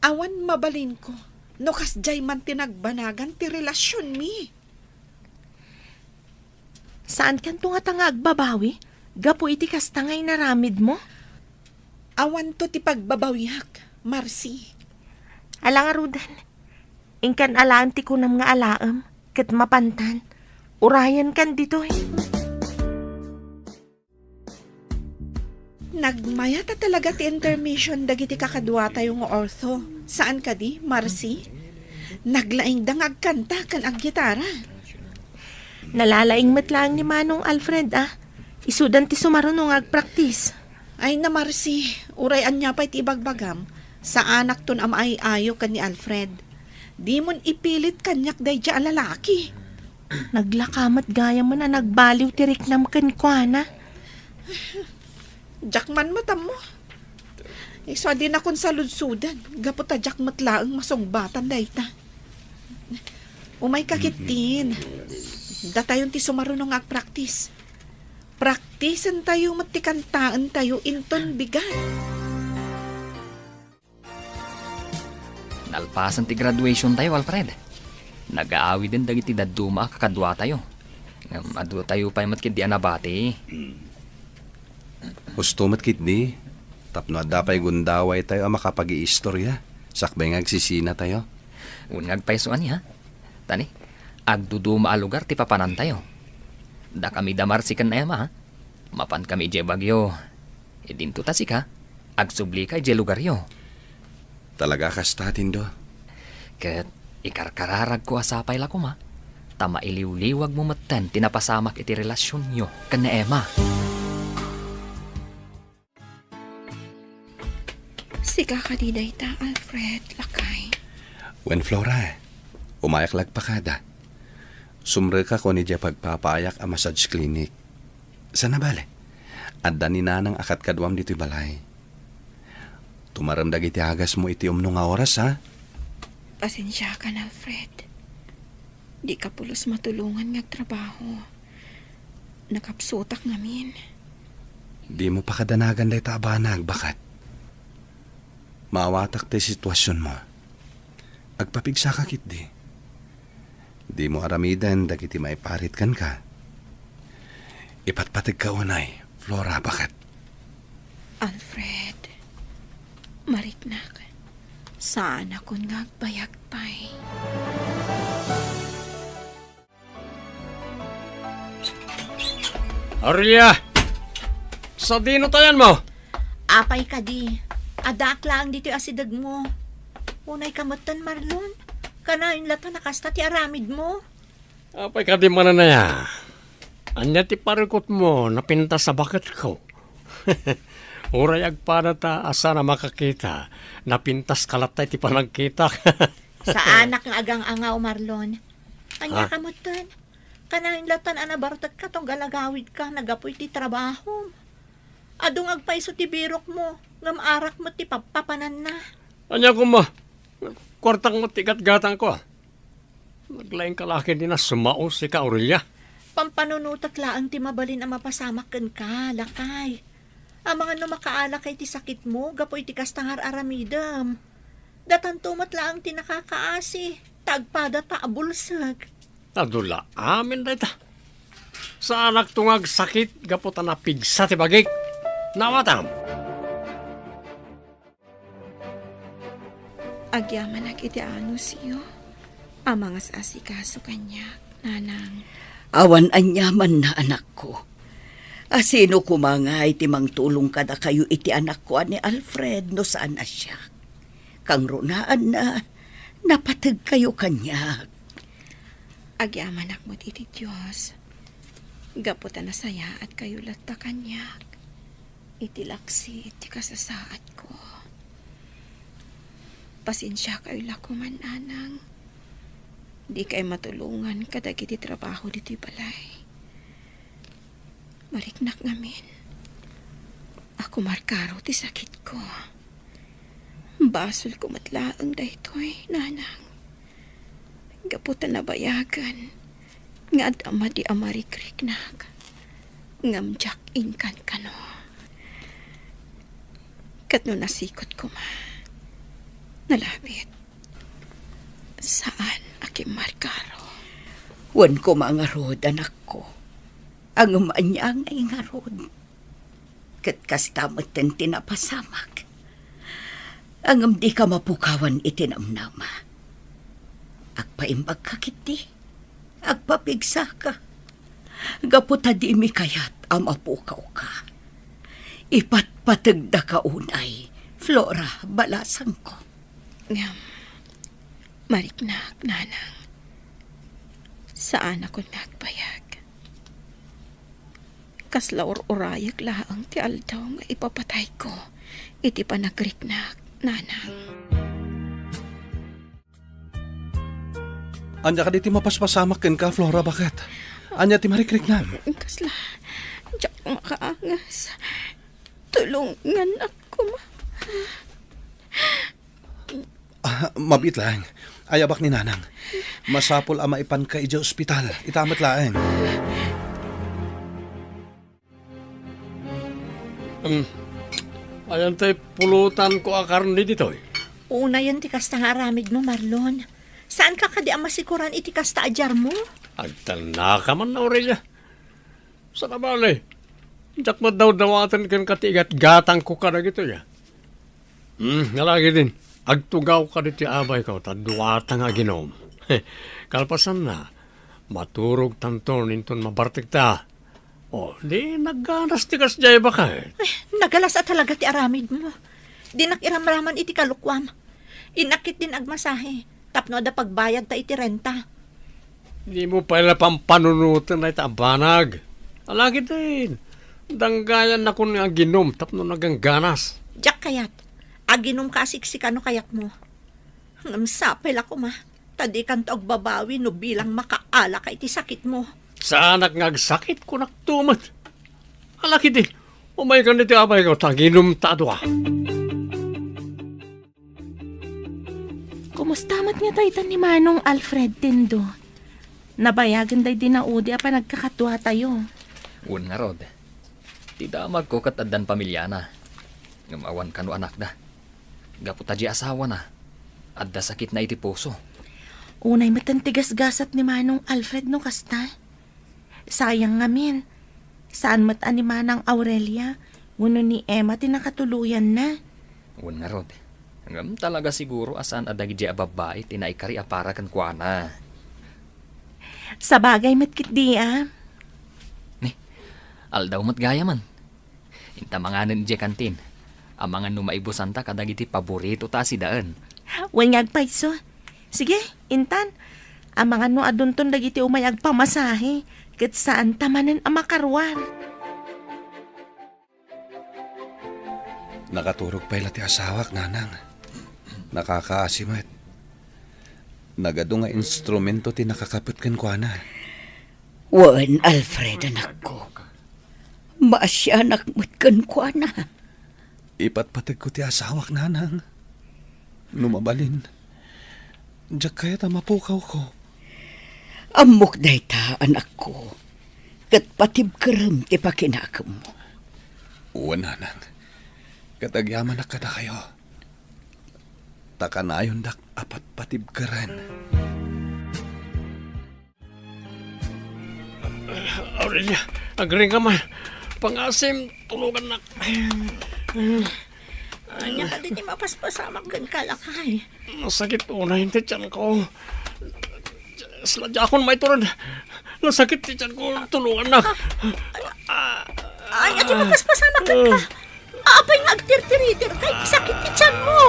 awan mabalinko no kasdiay man ti nagbanagan ti relasionmi. Saankanto ngata nga agbabawi gapu iti kasta nga inaramidmo? Awanto ti pagbabawiak, Marcy. Ala ngaruden, inkan alaen ti kunam nga alaem, ket mapantan, urayenkan ditoy. Nagmayat a talaga ti intermission dagiti kakaduatayo nga ortho. Saan kadi, Marcy? Naglaingda nga agkanta ken aggitara. Nalalaing met laeng ni Manong Alfred, a. Isudan ti sumaruno nga agpraktis. Ay na, Marcy, uray ania pay ti ibagbagam, saanakton a maay-ayo ken ni Alfred. Dimon ipilit kaniak daydiay a lalaki. Naglaka met gayamen a nagbaliw ti riknam kenkuana. Diak man matammo. Isu a dinakon saludsodan, gapu ta diak met laeng masungbatan dayta. Umayka ketdin. Datayon ti sumaruno nga agpraktis. Praktisentayo met ti kantaentayo inton bigat. Nalpasen ti graduation tayo, Alfred. Nagaawiden dagiti dadduma a kakaduatayo. Ngem adu tayo pay met ketdi a nabati. Hmm. Husto met ketdi, tapno adda pay gundawaytayo a makapagiistorya, sakbay nga agsisinatayo. Wen nga agpayso ania. Tani, agduduma a lugar ti papanantayo. Dakami da Marci ken Emma, ha? Mapankami idiay Baguio. Idinto ta sika, agsublika idiay lugaryo. Talaga kasta, Tindo? Ket ikarkararagko a sapay la koma, ta mailiwliwagmo metten ti napasamak iti relasionyo ken ni Emma. Sika kadi dayta, Alfred, lakay? Wen, Flora, umayak la agpakada. Sumrekakon idiay pagpapaayak a massage clinic. Saan a bale, adda ni Nanang a kadkaduam ditoy balay. Tumarem dagiti agasmo iti umno nga oras, ha? Pasensiakan, Alfred. Dika pulos matulongan nga agtrabaho. Nakapsutak ngamin. Dimo pakadanagan dayta a banag, baket. Maawatak ti situasionmo. Agpapigsaka ketdi. Dimo aramiden dagiti maiparit kenka. Ipatpategka unay, Flora, baket. Alfred, mariknak, saanakon nga agbayag pay. Aurelia! Sadino tayanmo? Apay kadi, addaak laeng ditoy asidegmo. Unayka metten, Marlon? Kanayon latta a kasta ti aramidmo? Apay kadi manen aya? Ania ti parikutmo, napintas a baketko? Uray agpada ta a saan a makakita, napintaska latta iti panagkitak. Saanak nga agang-angaw, Marlon. Ania ka metten? Kanayon latta a nabartekka tunggal agawidka gapu iti trabahom. Adu nga agpayso ti birokmo, ngem arak met ti pappapananna. Ania koma? Kuartak met ti gatgatangko. Naglaingka la ketdi a sumaosika, Aurelia. Pampanunotek laeng ti mabalin a mapasamak kenka, lakay. Amangan no makaalakay ti sakitmo gapu iti kasta nga ar-aramidem. Datanto met laeng ti nakakaasi, ta agpada ta a bulsek. Adu la amin dayta. Saanakto nga agsakit gapu ta napigsa ti bagik. Naawatam. Agyamanak iti anusyo a mangas-asikaso kaniak, Nanang. Awan aniamanna, anakko. A sino koma ngay ti mangtulong kadakayo iti anakko a ni Alfred no saan a siak? Kangrunaanna, napategkayo kaniak. Agyamanak met iti Dios, gapu ta nasayaatkayo latta kaniak iti laksid ti kasasaadko. Pasensiakayo la koma, Nanang. Dikay matulongan kadagiti trabaho ditoy balay. Mariknak ngamin a kumarkaro ti sakitko. Basolko met laeng daytoy, Nanang. Gapu ta nabayagen nga adda madi a marikriknak, ngem diak inkankano. Ket no nasikot koma, nalabit, saan a kimmarkaro. Wen koma ngarud, anakko. Ngem ania ngay ngarud? Ket kasta metten ti napasamak. Ngem dika mapukawan iti namnama. Agpaimbagka ketdi. Agpapigsaka. Gapu ta dimi kayat a mapukawka. Ipatpategdaka unay, Flora, balasangko. Ngem, mariknak, Nanang. Saanakon nga agbayag. Kasla ur-urayek laeng ti aldaw nga ipapatayko iti panagriknak, Nanang. Ania kadi ti mapaspasamak kenka, Flora, baket? Ania ti marikriknam? Kasla, diak makaangas. Tulonganak koma. Ah, mabiit laeng. Ayabak ni Nanang. Masapul a maipanka idiay ospital. Ita met laeng. Um, ayan tay pulutanko a karne ditoy. Unayen ti kasta nga aramidmo, Marlon. Saanka kadi a masikoran iti kasta a diarmo? Agtannaka man, Aurelia. Saan a bale, diak met dawdawaten kenka ti igatgatangko kadagitoy, a. Hmm, alagiden, agtugawka ditoy abayko ta duata nga aginum. Kalpasanna, maturogtanton inton mabartekta. O, di nagganas ti kasdiay, baket. Ay, nagalas a talaga ti aramidmo. Dinak iramraman iti kalokuam. Innak ketdin agmasahe tapno adda pagbayadta iti renta. Dimo pay la pampanunoten dayta a banag. Alagiden, danggayannakon nga aginum tapno nagangganas. Diak kayat. Aginumka a siksika no kayatmo. Ngem sapay la koma, ta dikanto agbabawi no bilang makaalaka iti sakitmo. Saanak nga agsakit, kunakto met. Alagiden, umaykan ditoy abayko ta aginumta a dua. Kumusta met nga dayta ni Manong Alfred, Tindo? Nabayagen daydi naudi a panagkakaduatayo. Wen ngarud, ti damagko ket addan pamiliana, ngem awan kano anakda. Gapu ta di asawana, adda sakitna iti puso. Unay met ti gasgasat ni Manong Alfred no kasta. Sayang ngamin, saan met a ni Manang Aurelia wenno ni Emma ti nakatuloyanna. Wen ngarud, ngem talaga siguro a saan a dagidi a babbai ti naikari a para kenkuana. Sabagay met ketdi a. Ni, aldaw met gayamen. Inta manganen idiay kantin. Amangan no maibusanta kadagiti paboritota a sidaen. Wen nga agpayso. Sige, intan. Amangan no adunton dagiti umay agpamasahe, ket saanta manen a makaruar. Nakaturog pay la ti asawak, Nanang. Nakakaasi met. Nagadu nga instrumento ti nakakapet kenkuana. Wen, Alfred, anakko. Maasianak met kenkuana. Ipatpategko ti asawak, Nanang. No mabalin, diak kayat a mapukawko. Ammok dayta, anakko. Ket patibkerem ti pakinakemmo. Wen, Nanang. Ket agyamanak kadakayo. Ta kanayondak a patpatibkeren. Aurelia, agriingka man. Pangasim, tulongannak. Ania kadi ti mapaspasamak kenka, lakay? Nasakit unay ti tianko. Sla, diakon maitured. Nasakit ti tianko, tulongannak. Ania ti mapaspasamak kenka? Apay nga agtirtiriterka iti sakit ti tianmo?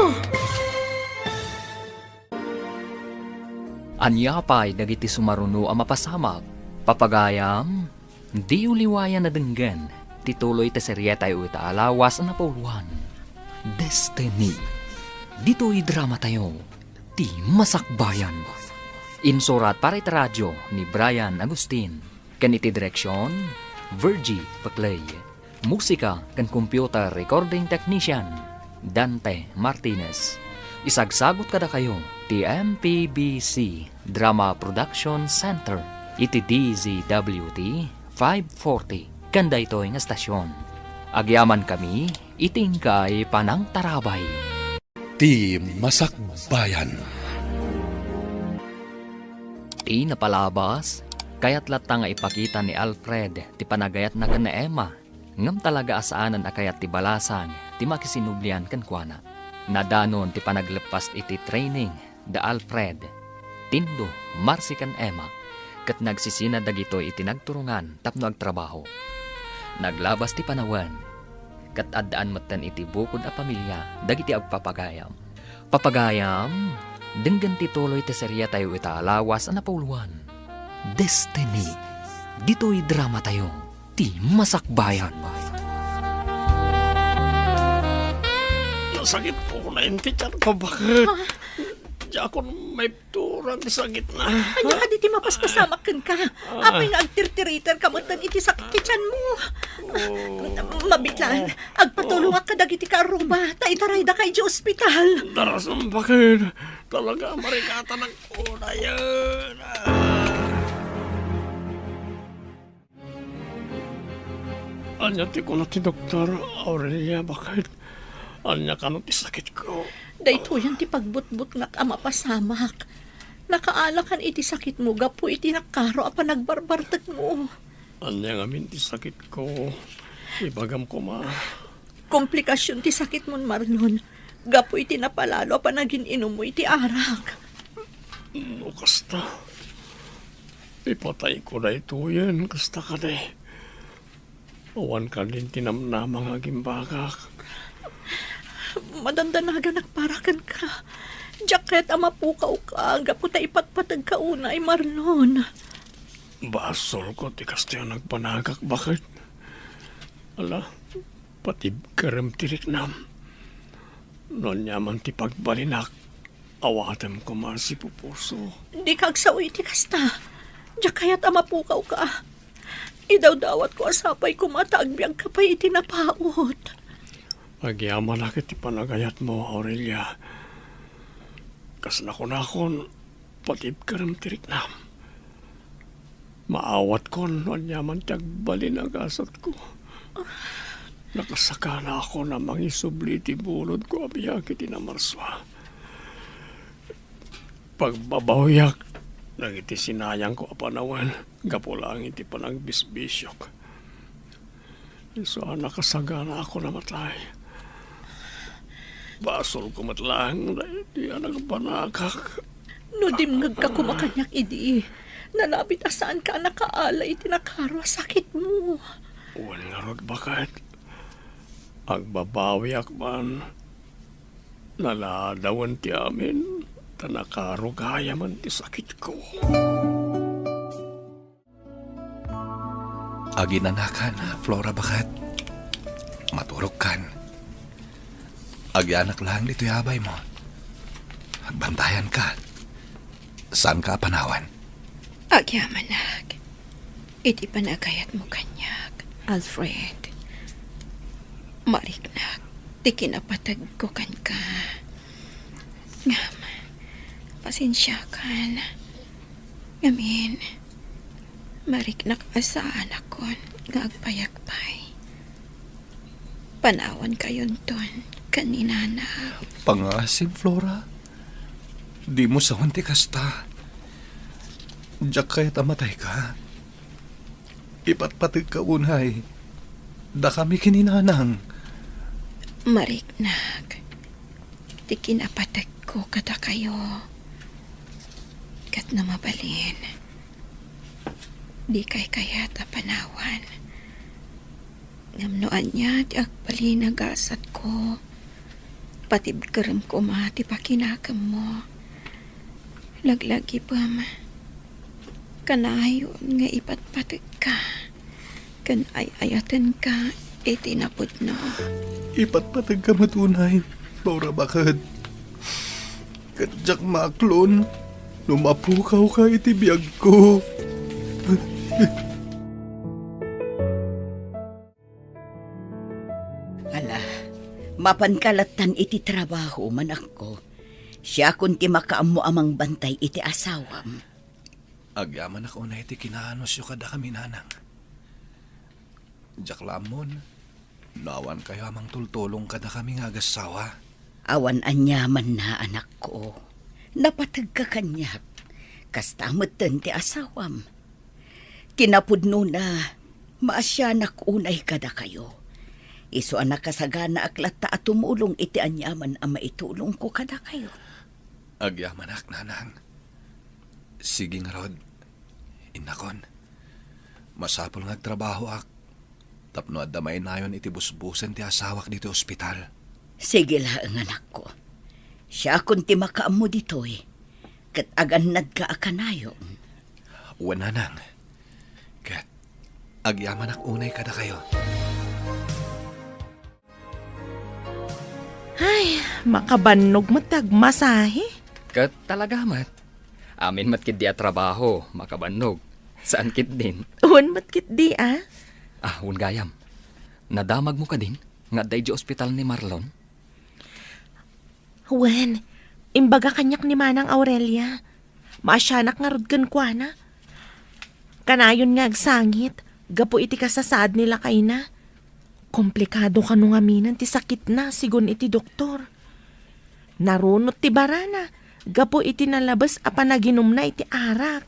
Ania pay dagiti sumaruno a mapasamak? Papagayam, diyo liwayan a denggen ti tuloy ti serietayo ita a lawas a napauluan, Destiny. Ditoy dramatayo, Ti Masakbayan. Insurat para iti radio ni Brian Agustin. Ken iti direksion, Virgie Paclay. Musika ken computer recording technician, Dante Martinez. Isagsagut kadakayo ti M P B C Drama Production Center iti D Z W T five forty ken daytoy nga estasion. Agyamankami iti inkay panangtarabay. Ti Masakbayan. Ti napalabas, kayat latta nga ipakita ni Alfred ti panagayatna ken ni Emma, ngem talaga a saanen a kayat ti balasang ti makisinublian kenkuana. Nadanon ti panagleppas iti training da Alfred, Tindo, Marcy ken Emma, ket nagsisina dagitoy iti nagturongan tapno agtrabaho. Naglabas ti panawen, ket addaan metten iti bukod a pamilia dagiti agpapagayam. Papagayam, denggen ti tuloy ti serietayo ita a lawas a napauluan, Destiny. Ditoy dramatayo, Ti Masakbayan. Nasakit ko na inti tiyan ko, baket. Diakon may Turan ti sakitna. Ania kadi ti mapaspasamak kenka? Apay nga agtirtiriterka metten iti sakit ti tianmo? Oh. Mabitlan, agpatulongak kadagiti kaarruba, ta itaraydaka idiay ospital. Darasam, baket. Talaga, marikatanak unayen. Ania ti kuna ti doktor, Aurelia, baket? Ania kano ti sakitko? Daytoyen ti pagbutbutngak a mapasamak. Nakaalakan iti sakitmo gapu iti nakaro a panagbarbartekmo. Ania ngamin ti sakitko? Ibagam koma. Komplikasyon ti sakitmon, Marlon, gapu iti napalalo a panagin-inummo iti arak. No kasta, ipatayko daytoyen, kasta kadi. Awan kadin ti namnama nga agimbagak. Madandanaganak para kenka. Diak kayat a mapukawka gapu ta ipatpategka unay, Marlon. Basolko ti kastoy a nagbanagak, baket. Ala, patibkerem ti riknam. No aniaman ti pagbalinak, awatem koma si pupuso. Dika agsao iti kasta. Diak kayat a mapukawka. Idawdawatko a sapay koma ta agbiagka pay iti napaut. Agyamanak iti panagayatmo, Aurelia. Kas nakunakon, patibkerem ti riknam. Maawatkon no aniaman ti agbalin a gasatko. Nakasaganaakon a mangisubli iti bulodko a biag iti Namarsua. Pagbabawiak dagiti sinayangko a panawen gapu laeng iti panagbisbisiok. Isu a nakasaganaakon a matay. Basolko met laeng daydi a nagbanagak. No dimngegka koma kaniak idi, nalabit a saanka a nakaala iti nakaro a sakitmo. Wen ngarud, baket. Agbabawiak man. Naladawen ti amin, ta nakaro gayamen ti sakitko. Aginanakan, Flora, baket. Maturogkan. Agyanak laeng ditoy abaymo. Agbantayanka. Saanka a panawan. Agyamanak iti panagayatmo kaniak, Alfred. Mariknak ti kinapategko kenka. Ngem, pasensiakan. Ngamin, mariknak a saanakon nga agpayagpay. Panawankayonton ken ni Nanang. Pangasim, Flora. Dimo sawen ti kasta. Diak kayat a matayka. Ipatpategka unay dakami ken ni Nanang. Mariknak ti kinapategko kadakayo. Ket no mabalin, dikay kayat a panawan. Ngem no ania ti agbalin a gasatko, patibkerem koma ti pakinakemmo. Laglagipem, kanayon nga ipatpategka ken ay-ayatenka iti napudno. Ipatpategka met unay, Flora, baket. Ket diak maaklon no mapukawka iti biagko. Ala, mapanka lattan iti trabaho, manakko. Siakon ti makaammo a mangbantay iti asawam. Agyamanak unay ti kinaanusyo kadakami, Nanang. Diak la ammon no awankayo a mangtultulong kadakami nga agassawa. Awan aniamanna, anakko. Napategka kaniak. Kasta metten ti asawam. Kinapudnona, maasianak unay kadakayo. Isu a nakasaganaak latta a tumulong iti aniaman a maitulongko kadakayo. Agyamanak, Nanang. Sige ngarud, innakon. Masapul nga agtrabahoak tapno adda mainayon iti busbusen ti asawak ditoy ospital. Sige laeng, anakko. Siakon ti makaammo ditoy, ket agannadka a kanayon. Wen, Nanang. Ket agyamanak unay kadakayo. Ay, makabannog met ti agmasahe. Ket talaga met. Amin met ketdi a trabaho, makabannog. Saan ketdin? Wen met ketdi, a? Ah, wen gayam. Nadamagmo kadin nga adda idiay ospital ni Marlon? Wen, imbaga kaniak ni Manang Aurelia. Maasianak ngarud kenkuana. Kanayon nga agsangit gapu iti kasasaad ni lakayna. Komplikado kano ngaminen ti sakitna, sigun iti doktor. Narunot ti barana, gapu iti nalabes a panaginumna iti arak.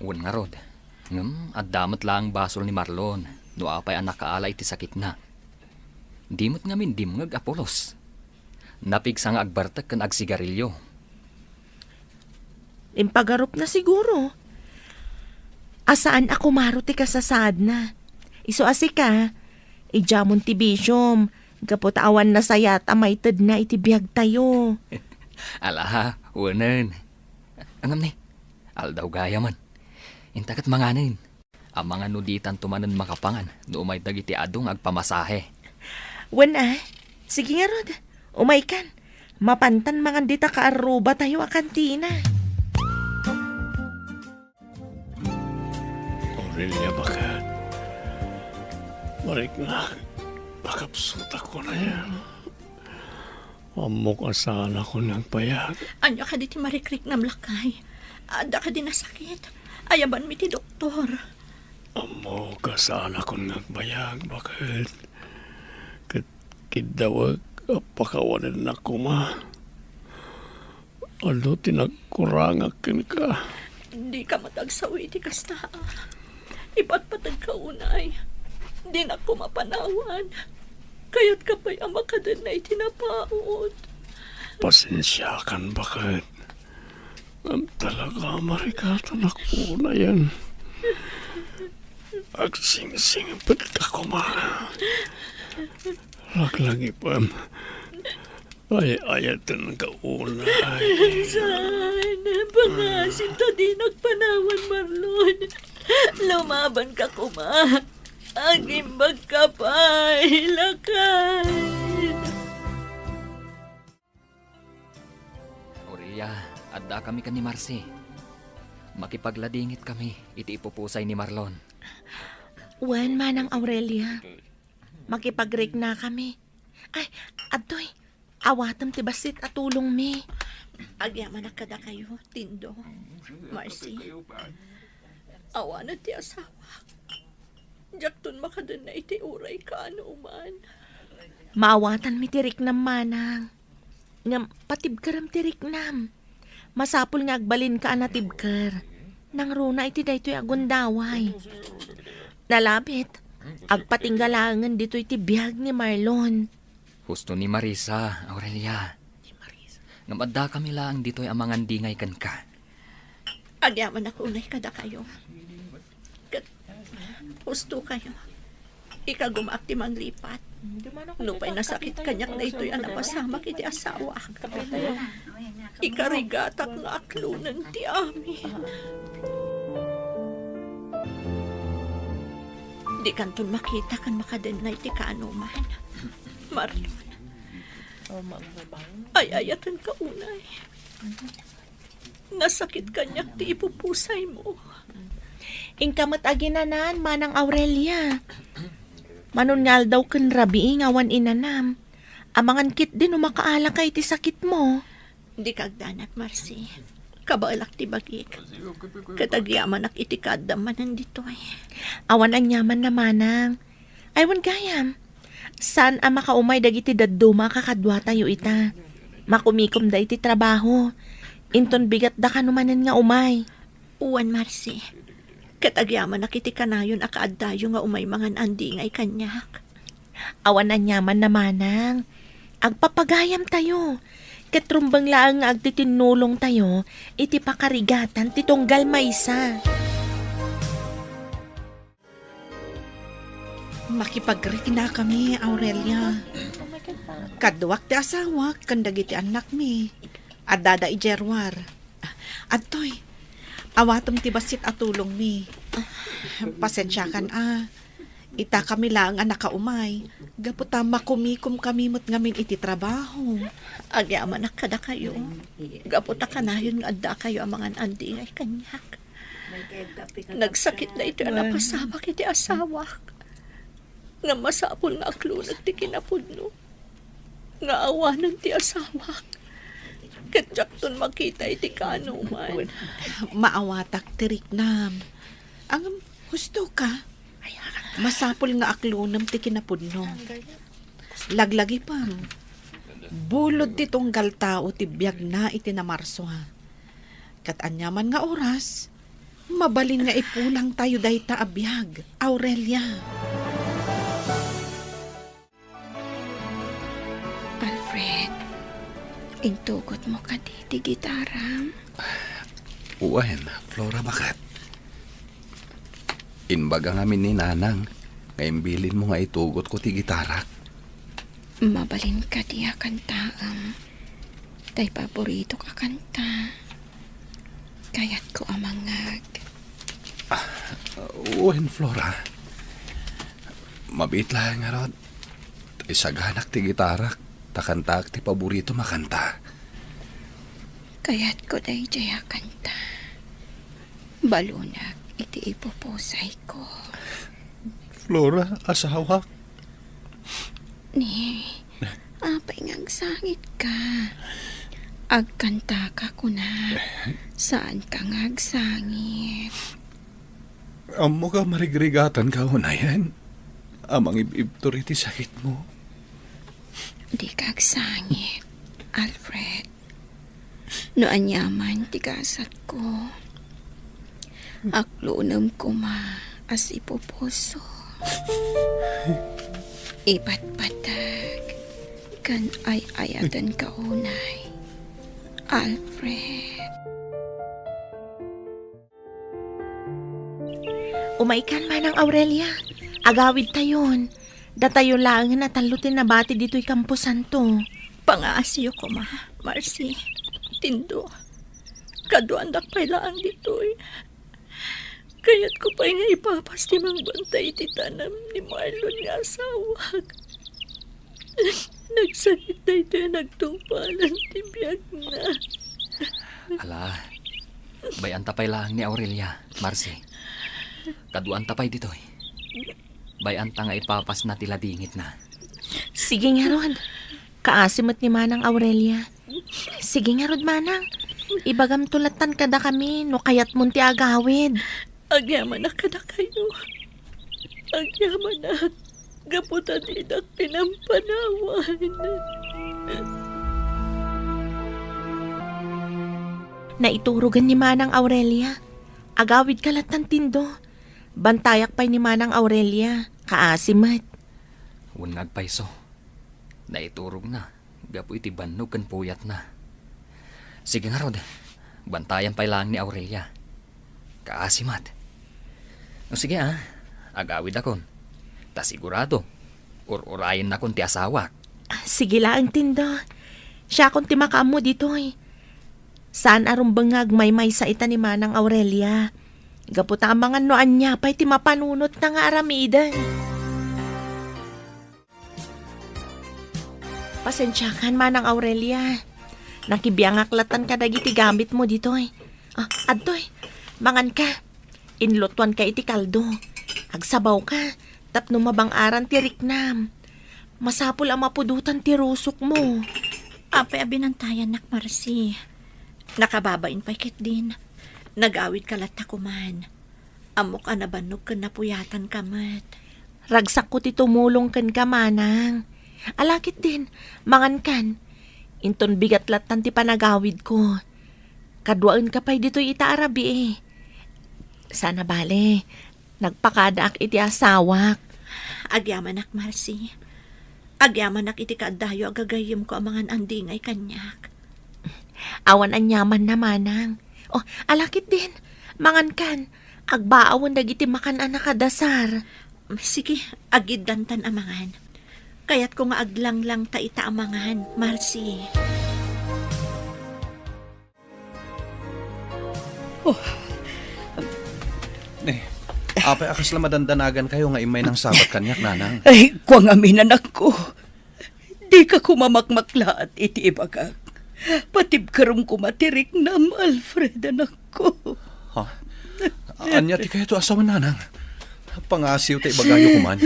Wen ngarud, ngem adda met laeng basol ni Marlon no apay a nakaala iti sakitna. Di met ngamin dimngeg a pulos. Napigsa nga agbartek ken agsigarilio. Impagarupna siguro. A saan a kumaro ti kasasaadna. Isu a sika, idiamon ti bisiom, gapu ta awan nasayat a maitedna iti biagtayo. Ala, wenen. Ngem ni, aldaw gayam. Inta ket manganen. Amangan no ditanto manen makapangan no umay dagiti adu nga agpamasahe. Wen a, sige ngarud, umaykan. Mapantan mangan dita kaarrubatayo a kantina. Aurelia, baket. Mariknak, pakapsutak ko na yan. Ammok a saanakon nga agbayag. Ania kadi ti marikriknam, lakay? Adda kadi nasakit? Ayabanmi ti doktor. Ammok a saanakon nga agbayag, baket. Ket kiddawek a pakawanennak koma. Adu ti nagkurangak kenka. Dika met agsawi iti kasta. Ipatpateg ka unay. Dinak koma panawan. Kayatka pay a makadenna iti napaut. Pasensiakan, baket. Ngem talaga, marikatanak unayen. Agsingsingpet ka koma. Laglagipem. Ay-ayaten ka unay. Saan? Pangasim ta dinak panawan, Marlon. Lumaban ka koma. Agimbag ka pay, lakay. Aurelia, adda kami ken ni Marcy. Makipagladingit kami iti ipupusay ni Marlon. Wen, Manang Aurelia. Makipagrikna kami. Ay, adtoy. Awatem ti bassit a tulongmi. Agyamanak kadakayo, Tindo, Marcy. Awanen ti asawak. Diakton makadenna iti uray kaanoman. Maawatanmi ti riknam, manang. Ngem patibkerem ti riknam. Masapul nga agbalinka a natibker. Nangruna iti daytoy a gundaway. Nalabit, agpatingga laengen ditoy ti biag ni Marlon. Husto ni Marisa, Aurelia. Ngem addakami laeng ditoy a mangandingay kenka. Agyamanak unay kadakayo. Ket husto kayo. Ikagumaak ti manglipat. Nupay nasakit kaniak daytoy a napasamak iti asawak. Ikarigatak nga aklonen ti amin. Dikanton makita ken makadenna iti kaanoman. Marlon. Ay-ayatenka unay. Nasakit kaniak ti ipupusaymo. Inka met aginanan, Manang Aurelia. Manon nga aldaw ken rabii nga awan inanam. Amangan ketdi no makaalaka iti sakitmo. Dika agdanag, Marcy. Kabaelak ti bagik. Ket agyamanak iti kaaddam manen ditoy. Awan aniaman, manang. Ay, wen gayam. Saan a makaumay dagiti dadduma a kakaduatayo ita. Makumikomda iti trabaho. Inton bigatda kano manen nga umay. Wen, Marcy. Ket agyamanak iti kanayon a kaaddayo nga umay mangan-andingay kaniak. Awan aniaman, manang. Agpapagayamtayo. Ket rumbeng laeng nga agtitinnulongtayo iti pakarigatan ti tunggal maysa. Makipagriknakami, Aurelia. Kaduak ti asawak ken dagiti annakmi. Addada idiay ruar. Adtoy, awatem ti bassit a tulongmi. Pasensiakan a. Itakami laeng a nakaumay. Gapu ta makumikomkami met ngamin iti trabaho. Agyamanak kadakayo. Gapu ta kanayon nga addakayo a mangan-andingay kaniak. Nagsakit daytoy a napasamak iti asawak. Ngem masapul nga aklonek ti kinapudno nga awanen ti asawak. Ket diakton makita iti kaanoman. Maawatak ti riknam. Ngem husto ka. Masapul nga aklonem ti kinapudno. Laglagipem. Bulod ti tunggal tao ti biagna iti Namarso. Ket aniaman nga oras, mabalin nga ipunangtayo dayta a biag, Aurelia. Alfred, intugotmo kadi ti gitaram? Wen, Flora, baket. Imbaga ngamin ni Nanang nga imbilinmo nga itugotko ti gitarak. Mabalin kadi a kantaem? Tay paboritok a kanta. Kayatko a mangngeg. Ah, wen, Flora. Mabiit laeng ngarud. Isaganak ti gitarak, ta kantaak ti paboritom a kanta. Kayatko daydiay a kanta. Balunak iti ipupusayko. Flora, asawak. Ni, apay nga agsangitka? Agkantaka, kunak. Saanka nga agsangit. Ammok a marigrigatanka unayen a mangib-ibtur iti sakitmo. Dika agsangit, Alfred. No aniaman ti gasatko, aklunem koma a sipupuso. Ipatpateg ken ay-ayatenka unay, Alfred. Umaykan, Manang Aurelia. Agawidtayon. Datayo laengen a tallo ti nabati ditoy kamposanto. Pangaasiyo koma, Marcy. Tindo, kaduaandak pay laeng ditoy. Kayatko pay nga ipapas ti mangbantay iti tanem ni Marlon nga asawak. Nagsakit daytoy a nagtungpalan ti biagna. Ala, bay-anta pay laeng ni Aurelia, Marcy. Kaduaanta pay ditoy. Bay-anta nga ipapasna ti ladingitna. Sige ngarud. Kaasi met ni Manang Aurelia. Sige ngarud, Manang. Ibagamto lattan kadakami no kayatmon ti agawid. Agyamanak kadakayo. Agyamanak gapu ta didak pinampanawan. Naiturogen ni Manang Aurelia. Agawidka lattan, Tindo. Bantayak pay ni Manang Aurelia. Kaasi met. Wen nga agpayso. Naiturogna gapu iti bannog ken puyatna. Sige ngarud, bantayan pay laeng ni Aurelia. Kaasi met. No, sige a, agawidakon. Ta sigurado, ur-urayennakon ti asawak. Sige laeng, Tindo. Siakon ti makaammo ditoy. Saan a rumbeng nga agmaymaysa ita ni Manang Aurelia. Gapu ta amangan no ania pay ti mapanunotna nga aramiden. Pasensiakan, Manang Aurelia. Nakibiangak lattan kadagiti gamitmo ditoy. Ah, adtoy. Manganka. Inlutuanka iti kaldo. Agsabawka tapno mabang-aran ti riknam. Masapul a mapudotan ti rusokmo. Apay a binantayannak, Marcy? Nakababain pay ketdin. Nagawidka latta koman. Ammok a nabannog ken napuyatanka met. Ragsakko ti tumulong kenka, Manang. Ala ketdin, mangankan. Inton bigat lattan ti panagawidko. Kaduaenka pay ditoy ita a rabii. Saan a bale, nagpakadaak iti asawak. Agyamanak, Marcy. Agyamanak iti kaaddayo a gagayyemko a mangan-andingay kaniak. Awan aniamanna, Manang. O, ala ketdin. Mangankan. Agbaawen dagiti makan a nakadasar. Sige, agiddantan a mangan. Kayatko nga aglanglang ta ita a mangan, Marcy. Oh. Ne, apay a kasla madandanagankayo nga immay nangsabat kaniak, Nanang? Ay, kua ngamin, anakko. Dika koma makmaklaat iti ibagak. Patibkerem koma ti riknam, Alfred, anakko. Ha? Ania ti kayatyo a sawen, Nanang? Pangngasiw ta ibagayo koman.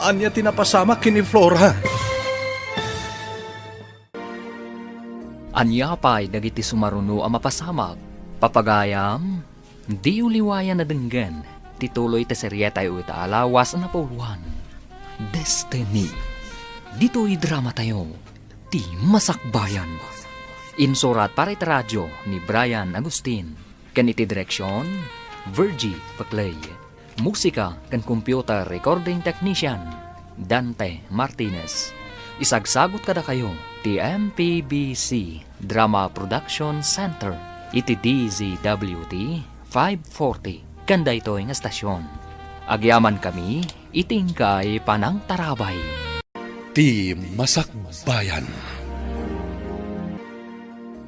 Ania ti napasamak ken ni Flora? Ania pay dagiti sumaruno a mapasamak? Papagayam, diyo liwayan a denggen ti tuloy ti serietayo ita a lawas a napauluan, Destiny. Ditoy dramatayo, Ti Masakbayan. Insurat para iti radio ni Brian Agustin. Ken iti direksion, Virgie Paclay. Musika ken computer recording technician, Dante Martinez. Isagsagut kadakayo ti M P B C Drama Production Center iti D Z W T five forty ken daytoy nga estasion. Agyamankami iti inkay panangtarabay. Ti Masakbayan.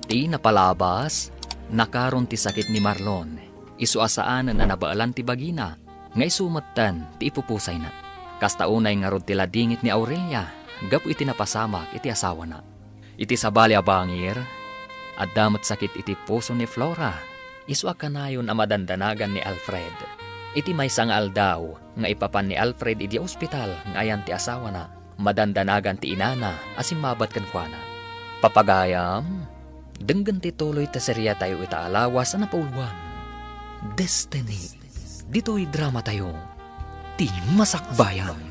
Ti napalabas, nakaron ti sakit ni Marlon. Isu a saanen a nabaelan ti bagina, nga isu metten ti ipupusayna. Kasta unay ngarud ti ladingit ni Aurelia gapu iti napasamak iti asawana. Iti sabali a bangir, adda met sakit iti puso ni Flora, isu a kanayon a madandanagan ni Alfred. Iti maysa nga aldaw nga ipapan ni Alfred idiay ospital nga ayan ti asawana, madandanagan ti inana a simmabat kenkuana. Papagayam, denggen ti tuloy ti seriatayo ita a lawas a napauluan, Destiny. Ditoy dramatayo, Ti Masakbayan.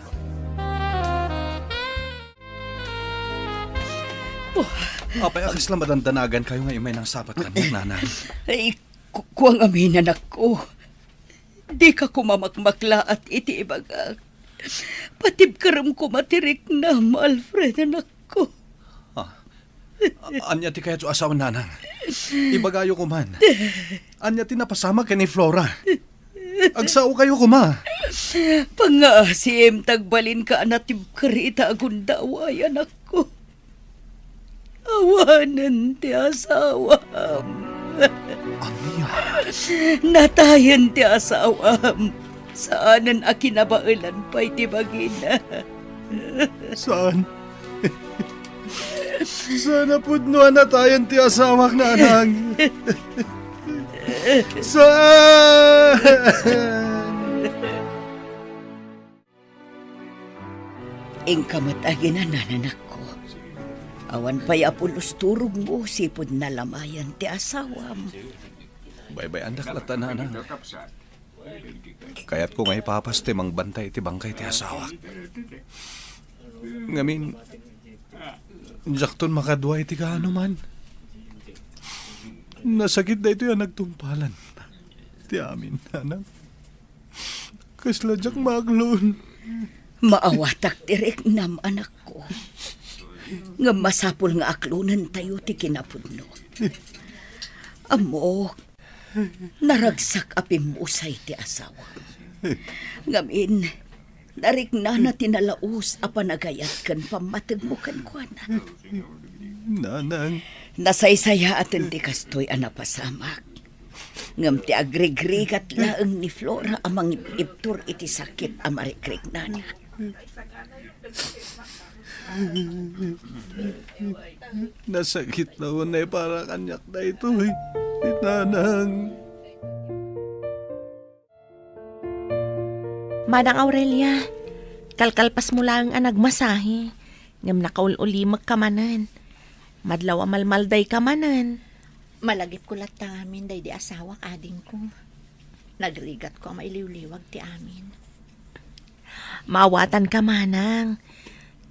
Oh. Apay a kasla madandanagankayo nga immay nangsabat kaniak, nanang? Ay, ku-, kuang amin, anakko. Dika koma makmaklaat iti ibagak. Patibkerem koma ti riknam, Alfred, anakko. Ah. A-, ania ti kayatyo a sawen, nanang? Ibagayo koman. Ania ti napasamak ken ni Flora? Agsaokayo koma. Pangngaasim ta agbalinka a natibker ita a gundaway, anakko. Awanen ti asawam. Ania? Natayen ti asawam. Saanen a kinabaelan pay ti bagina. Saan? Saan a pudno a natayen ti asawak, nanang? Saan? Inka met aginanan, anakko. Awan pay a pulos turogmo sipud nalamayan ti asawam. Baybay-andak latta, nanang. Kayatko nga ipapas ti mangbantay iti bangkay ti asawak. Ngamin, diakton makadua iti kaanoman. Nasakit daytoy a nagtungpalan ti amin, nanang. Kasla diak maaklon. Maawatak ti riknam, anakko. Ngem masapul nga aklonentayo ti kinapudno. Ammok, naragsak a pimmusay ti asawam. Ngamin, nariknana ti nalaus a panagayat ken pammategmo kenkuana. Nanang. Nasaysayaaten ti kastoy a napasamak. Ngem ti agrigrigat laeng ni Flora a mangib-ibtur iti sakit a marikriknana. Nasakit la unay para kaniak daytoy, ti nanang. Manang Aurelia, kalkalpasmo laeng a nagmasahe, ngem nakaul-ulimekka manen. Madlaw a malmaldayka manen. Malagipko latta ngamin daydi asawak, adingko. Nagrigatko a mailiwliwag ti amin. Maawatanka, manang.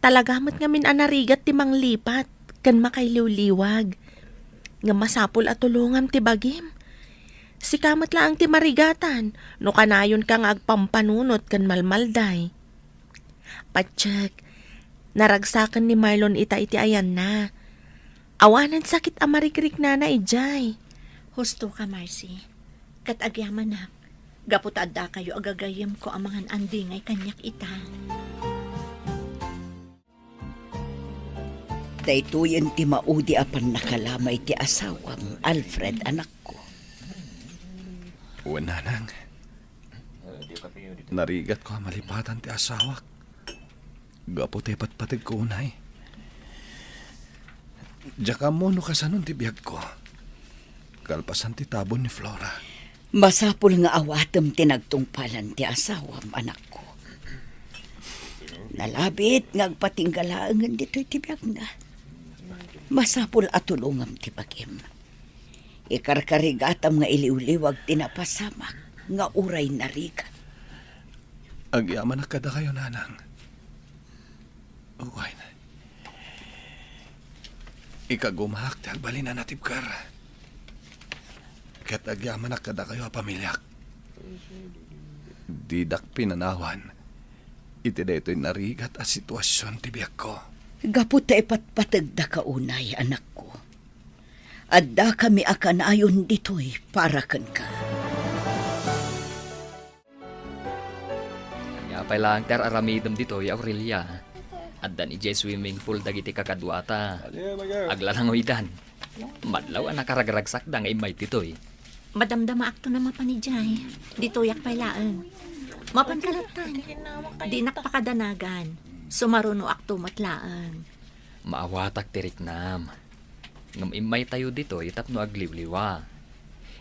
Talaga met ngamin a narigat ti manglipat ken makailiwliwag. Ngem masapul a tulongam ti bagim. Sika met laeng ti marigatan no kanayonka nga agpampanunot ken malmalday. Patiek, naragsaken ni Marlon ita iti ayanna. Awanen sakit a marikriknana idiay. Husto ka, Marcy. Ket agyamanak, gapu ta addakayo a gagayyemko a mangan-andingay kaniak ita. Daytoyen ti maudi a pannakalamay ti asawam, Alfred, anakko. Wen, nanang. Narigatko a malipatan ti asawak gapu ta ipatpategko unay. Diak ammo no kasanon ti biagko kalpasan ti tabon ni Flora. Masapul nga awatem ti nagtungpalan ti asawam, anakko. Nalabit nga agpatingga laengen ditoy ti biagna. Masapul a tulongam ti bagim. Ikarkarigatam nga iliwliwag ti napasamak nga uray narigat. Agyamanak kadakayo, nanang. Wen, Ikagumaak ti agbalin a natibker. Ket agyamanak kadakayo a pamiliak. Didak pinanawan iti daytoy narigat a situasion ti biagko. Gapu ta ipatpategdaka unay, anakko. Addakami a kanayon ditoy para kenka. Ania pay laeng ti ar-aramidem ditoy, Aurelia? Addan idiay swimming pool dagiti kakaduata. Aglalangoydan. Madlaw a nakaragragsakda nga immay ditoy. Madamdamaakto a mapan idiay. Ditoyak pay laeng. Mapanka lattan. Dinak pakadanagan. Sumarunoakto met laeng. Maawatak ti riknam. Ngem immaytayo ditoy tapno agliwliwa.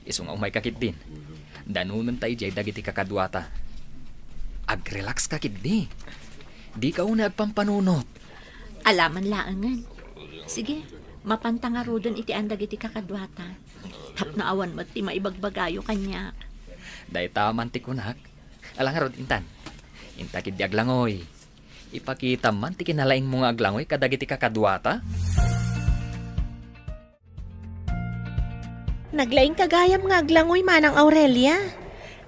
Isu nga umayka ketdin. Danonenta idiay dagiti kakaduata. Agrelaxka ketdi. Dika unay agpampanunot. Alaman laengen. Sige, mapanta ngaruden iti an dagiti kakaduata. Tapno awan met ti maibagbagayo kaniak. Dayta man ti kunak. Ala ngarud, intan. Inta ketdi aglangoy. Ipakitam man ti kinalaingmo nga aglangoy kadagiti kakaduata. Naglaingka gayam nga aglangoy, Manang Aurelia.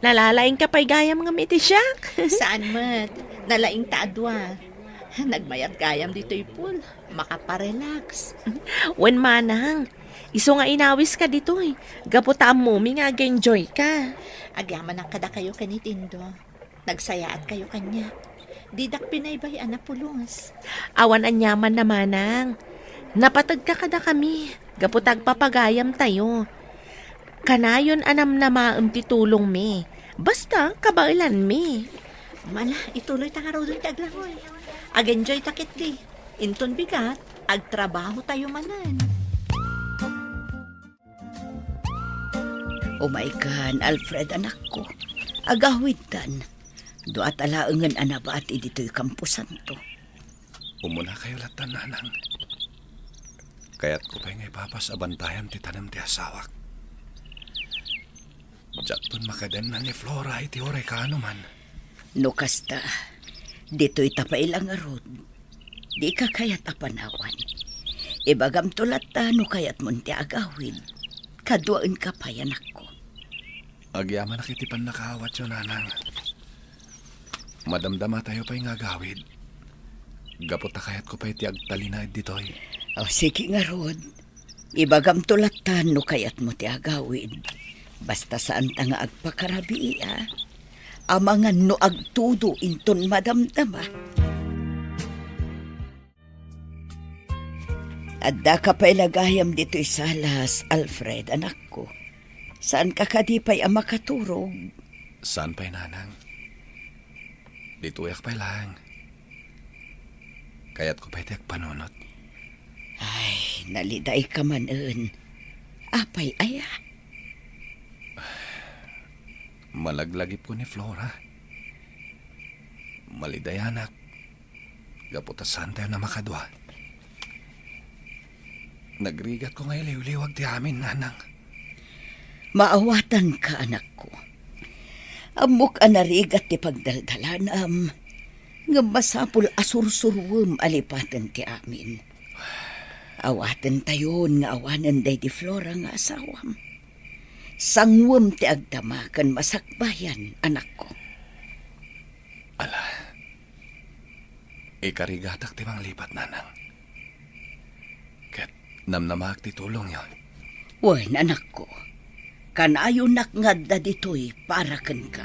Nalalaingka pay gayam ngem iti siak. Saan met. Nalaingta a dua. Nagmayat gayam ditoy pool. Makaparelax. Wen, Manang. Isu nga inawiska ditoy. Gapu ta ammomi nga ag-enjoyka. Agyamanak kadakayo ken ni Tindo. Nagsayaatkayo kaniak. Didak binaybay-an a pulos. Awan aniaman a, Manang. Napategka kadakami gapu ta agpapagayamtayo. Kanayon a namnamaem ti tulongmi. Basta, kabaelanmi. Ala, ituloyta ngaruden ti aglangoy. Ag-enjoyta ketdi. Inton bigat, agtrabahotayo manen. Umaykan, Alfred, anakko. Agawidtan. Duata laengen a nabati ditoy kamposanto. Umunakayo lattan, nanang. Kayatko pay nga ipapas a bantayan ti tanem ti asawak. Diakton makadenna ni Flora iti oray kaano man. No kasta, ditoyta pay la ngarud. Dika kayat a panawan. Ibagamto latta no kayatmon ti agawid. Kaduaenka pay, anakko. Agyamanak iti pannakaawatyo, nanang. Madamdamatayo pay nga agawid. Gapu ta kayatko pay ti agtalinaed ditoy. O, sige ngarud. Ibagamto lattan no kayatmo ti agawid. Basta saanta nga agpakarabii, a. Amangan no agtudo inton madamdama. Addaka pay la gayam ditoy salas, Alfred, anakko. Saanka kadi pay a makaturog? Saan pay, nanang. Ditoyak pay laeng. Kayatko pay ti agpanunot. Ay, nalidayka manen. Apay aya? Malaglagipko ni Flora. Malidayanak. Gapu ta saantayo a makadua. Nagrigatko nga iliwliwag ti amin, nanang. Maawatanka, anakko. Ammok a narigat ti pagdaldalanam, ngem masapul a sursuruem a lipaten ti amin. Awatentayon nga awanen daydi Flora nga asawam. Sanguem ti agdama ken masakbayan, anakko. Ala, ikarigatak ti manglipat, nanang. Ket namnamaak ti tulongyo. Wen, anakko, kanayonak nga adda ditoy para kenka.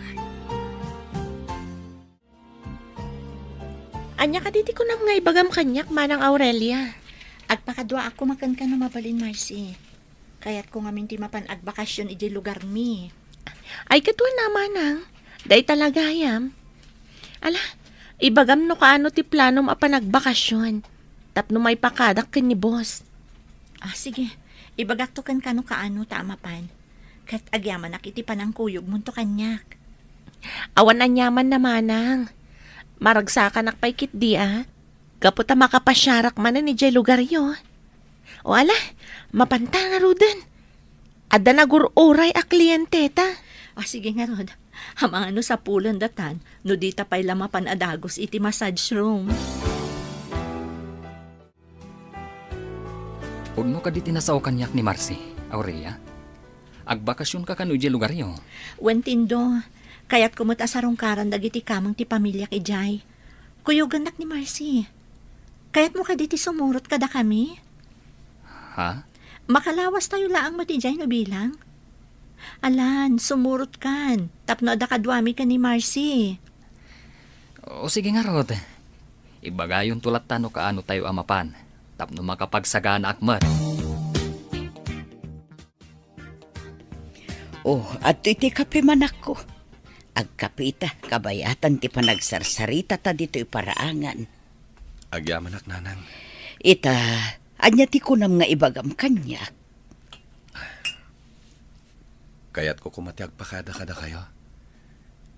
Ania kadi ti kunam nga ibagam kaniak, Manang Aurelia? Agpakaduaak koma kenka no mabalin, Marcy. Kayatko ngamin ti mapan agbakasyon idiay lugarmi. Ay, ket wen a, manang. Dayta la gayam. Ala, ibagam no kaano ti planom a panagbakasyon tapno maipakadak ken ni boss. Ah, sige. Ibagakto kenka no kaano ta a mapan. Ket agyamanak iti panangkuyogmonto kaniak. Awan aniaman a, manang. Maragsakanak pay ketdi a. Gapu ta makapasiarak manen idiay lugaryo. O ala, mapanta ngaruden. Adda nagur-uray a klienteta. Ah, sige ngarud. Amangan no sapulendatan no dita pay la mapan a dagus iti massage room. Pudno kadi ti nasao kaniak ni Marcy, Aurelia? Agbakasionka kano idiay lugaryo? Wen, Tindo, kayatko met a sarungkaran dagiti kameng ti pamiliak idiay. Kuyogennak ni Marcy. Kayatmo kadi ti sumurot kadakami? Ha? Makalawastayo laeng met idiay no bilang. Alan, sumurotkan, tapno adda kaduami ken ni Marcy. O sige ngarud. Ibagayonto latta no kaanotayo a mapan, tapno makapagsaganaak met. Oh, adtoy ti kape, manakko. Agkapeta, kabayatan ti panagsarsarita ditoy paraangan. Agyamanak, nanang. Ita, ania ti kunam nga ibagam kaniak? Kayatko koma ti agpakada kadakayo.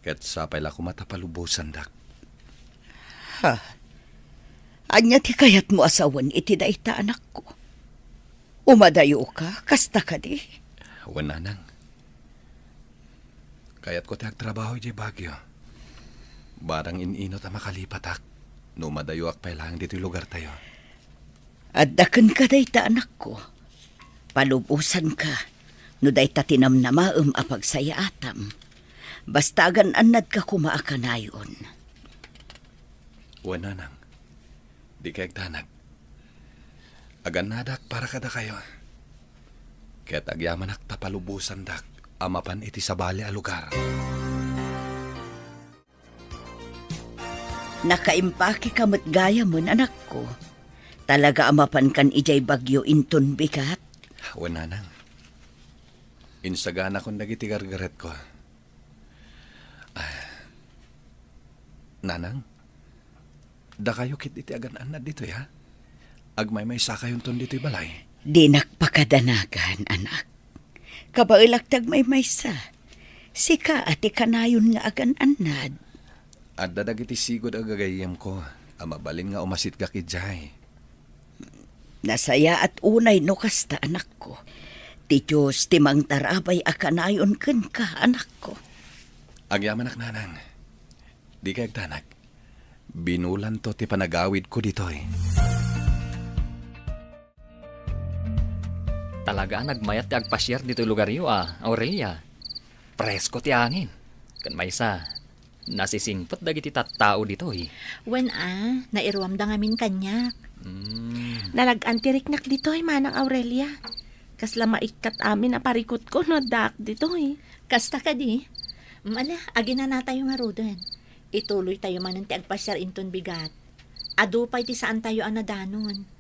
Ket sapay la koma ta palubosandak. Ha? Ania ti kayatmo a sawen iti dayta, anakko? Umadayoka, kasta kadi? Wen, nanang. Kayatko ti agtrabaho idiay Baguio. Barang in-inut a makalipatak, no umadayoak pay laeng ditoy lugartayo. Adda kenka dayta, anakko. Palubosanka no dayta ti namnamaem a pagsayaatam. Basta agan-annadka koma a kanayon. Wen, nanang. Dika agdanag. Agannadak para kadakayo. Ket agyamanak ta palubosandak a mapan iti sabali a lugar. Nakaimpakeka met gayamen, anakko. Talaga a mapankan idiay Baguio inton bigat? Wen, nanang. Insaganakon dagiti gargaretko. Ah, nanang, dakayo ket iti agan-annad ditoy, ha? Agmaymaysakayonton ditoy balay. Dinak pakadanagan, anak. Kabaelak ti agmaymaysa. Sika a ti kanayon nga agan-annad. Adda dagiti sigud a gagayyemko a mabalin nga umasitgak idiay. Nasayaat unay no kasta, anakko. Ti Dios ti mangtarabay a kanayon kenka, anakko. Agyamanak, nanang. Dika agdanag. Binulanto ti panagawidko ditoy. Talaga a nagmayat ti agpasiar ditoy lugaryo a, Aurelia. Presko ti angin. Ken maysa, nasisingpet dagiti tattao ditoy. Wen a, nairuamda ngamin kaniak. Mm. Nalag-an ti riknak ditoy, Manang Aurelia. Kasla maikkat amin a parikutko no addaak ditoy. Kasta kadi? Mm, ala, aginanatayo ngaruden. Ituloytayo manen ti agpasiar inton bigat. Adu pay ti saantayo a nadanon.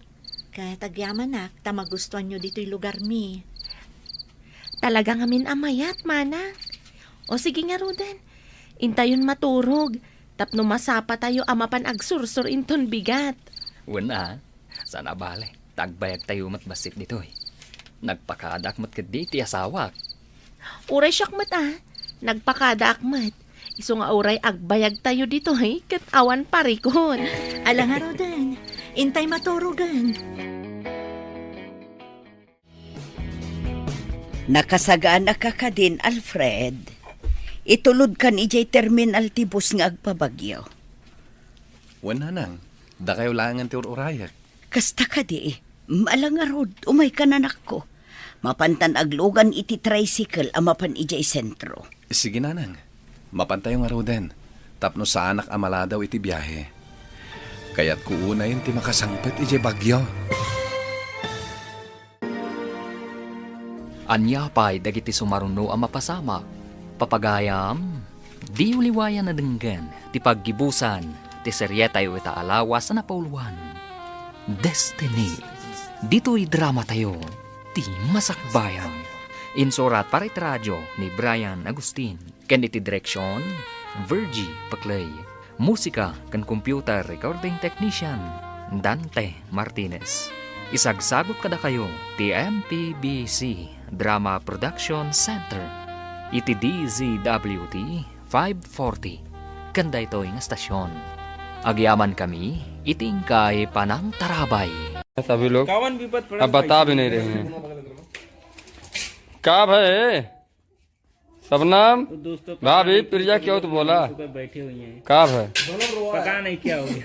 Ket agyamanak ta magustuanyo ditoy lugarmi. Talaga ngamin a mayat, Manang. O sige ngaruden, intayon maturog tapno masapatayo a mapan agsursor inton bigat. Wen a, saan a bale, ta agbayagtayo met bassit ditoy. Nagpakadaak met ketdi iti asawak. Uray siak met a, nagpakadaak met. Isu nga uray agbayagtayo ditoy ket awan parikut. Ala ngaruden, intay maturogen. Nakasagana ka kadin, Alfred? Itulodkan idiay terminal ti bus nga agpabagyo. Wen, nanang, dakayo laengen ti ur-urayek. Kasta kadi, ala ngarud, umaykan, anakko. Mapantan aglugan iti tricycle a mapan idiay sentro. Sige, nanang. Mapantayo ngaruden, tapno saanak a maladaw iti biahe. Kayatko unayen ti makasangpet idiay bagyo. Ania pay dagiti sumaruno a mapasamak? Papagayam, diyo liwayan a denggen ti paggibusan ti serietayo ita a lawas a napauluan, Destiny. Ditoy dramatayo, ti Masakbayan. Insurat para iti radio ni Brian Agustin. Ken iti direksion, Virgie Paclay. Musika ken computer recording technician, Dante Martinez. Isagsagut kadakayo ti M P B C Drama Production Center iti D Z W T five forty ken daytoy nga stasyon. Agyamankami iti inkay panangtarabay. सभी लोग अब बता भी नहीं रहे हैं। कब है? शबनम, तो दोस्तों, भाभी, प्रिया, क्यों तो बोला? सुबह बैठे हुए हैं। कब है? पता नहीं क्या हो गया।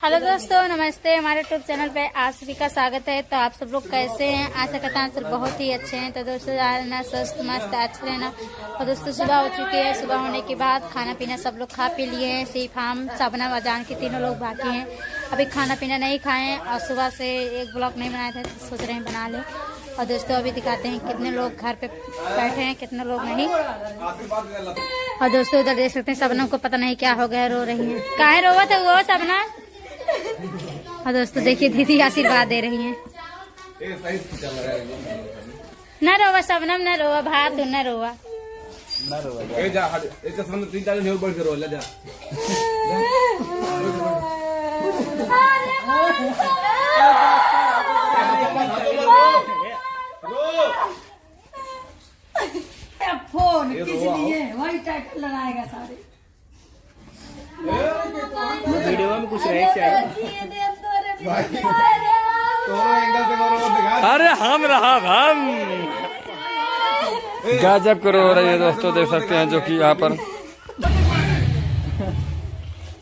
हेलो दोस्तों, नमस्ते। हमारे YouTube चैनल पे आप सभी का स्वागत है। तो आप सब लोग कैसे हैं? आशा करता हूँ आप सब बहुत ही अच्छे हैं। तो दोस्तों, आज ना स्वस्थ, मस्त, अच्छे रहना। और दोस्तों, सुबह हो चुकी है। सुबह होने के बाद खाना पीना सब लोग खा पी लिए हैं। सिर्फ हम, सबनम और जानकी तीनों लोग बाकी हैं। अभी खाना पीना नहीं खाए हैं और सुबह से एक ब्लॉग नहीं बनाए थे, तो सोच रहे हैं बना लें। और दोस्तों, अभी दिखाते हैं कितने लोग घर पे बैठे हैं, कितने लोग नहीं। और दोस्तों, उधर देख सकते हैं, सबनम को पता नहीं क्या हो गया, रो रही है। काहे रोवत है वो, सबनम? और दोस्तों, देखिए, दीदी आशीर्वाद दे रही हैं। ए, सही से चल रहा है। न रोवा सबनम, न रोवा भा, तू न रोवा। ए, जा, हट। ए, चश्मा तो तीन चार दिन और बढ़ के रो, ले जा। रो। अब फोन ये किस रोवा हो। लिए? वही टाइटल लगाएगा सारे। वीडियो में कुछ रहे चाहिए। तोरो एंगल से मारो, मत दिखा। अरे हम रहा हम। गजब करो हो रही है दोस्तों, देख सकते हैं जो कि यहाँ पर।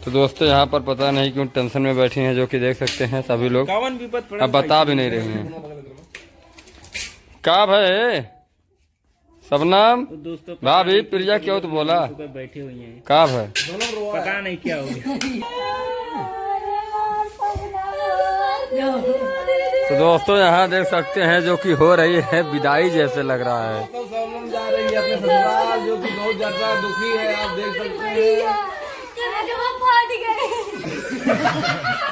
तो दोस्तों, यहाँ पर पता नहीं क्यों टेंशन में बैठी हैं, जो कि देख सकते हैं सभी लोग। अब बता भी नहीं रही हैं। का भाई? सबनम, तो दोस्तों, पता भाभी, नहीं प्रिया, क्यों तो बोला? सुबह बैठी हुई हैं। का भाई? पता नहीं क्या हो गया। तो दोस्तों, यहाँ देख सकते हैं जो कि हो रही है विदाई जैसे लग रहा है। तो सबनम जा रही है अपने ससुराल, जो कि बहुत ज्यादा दुखी है, आप देख सकते हैं। करेजा फट गई।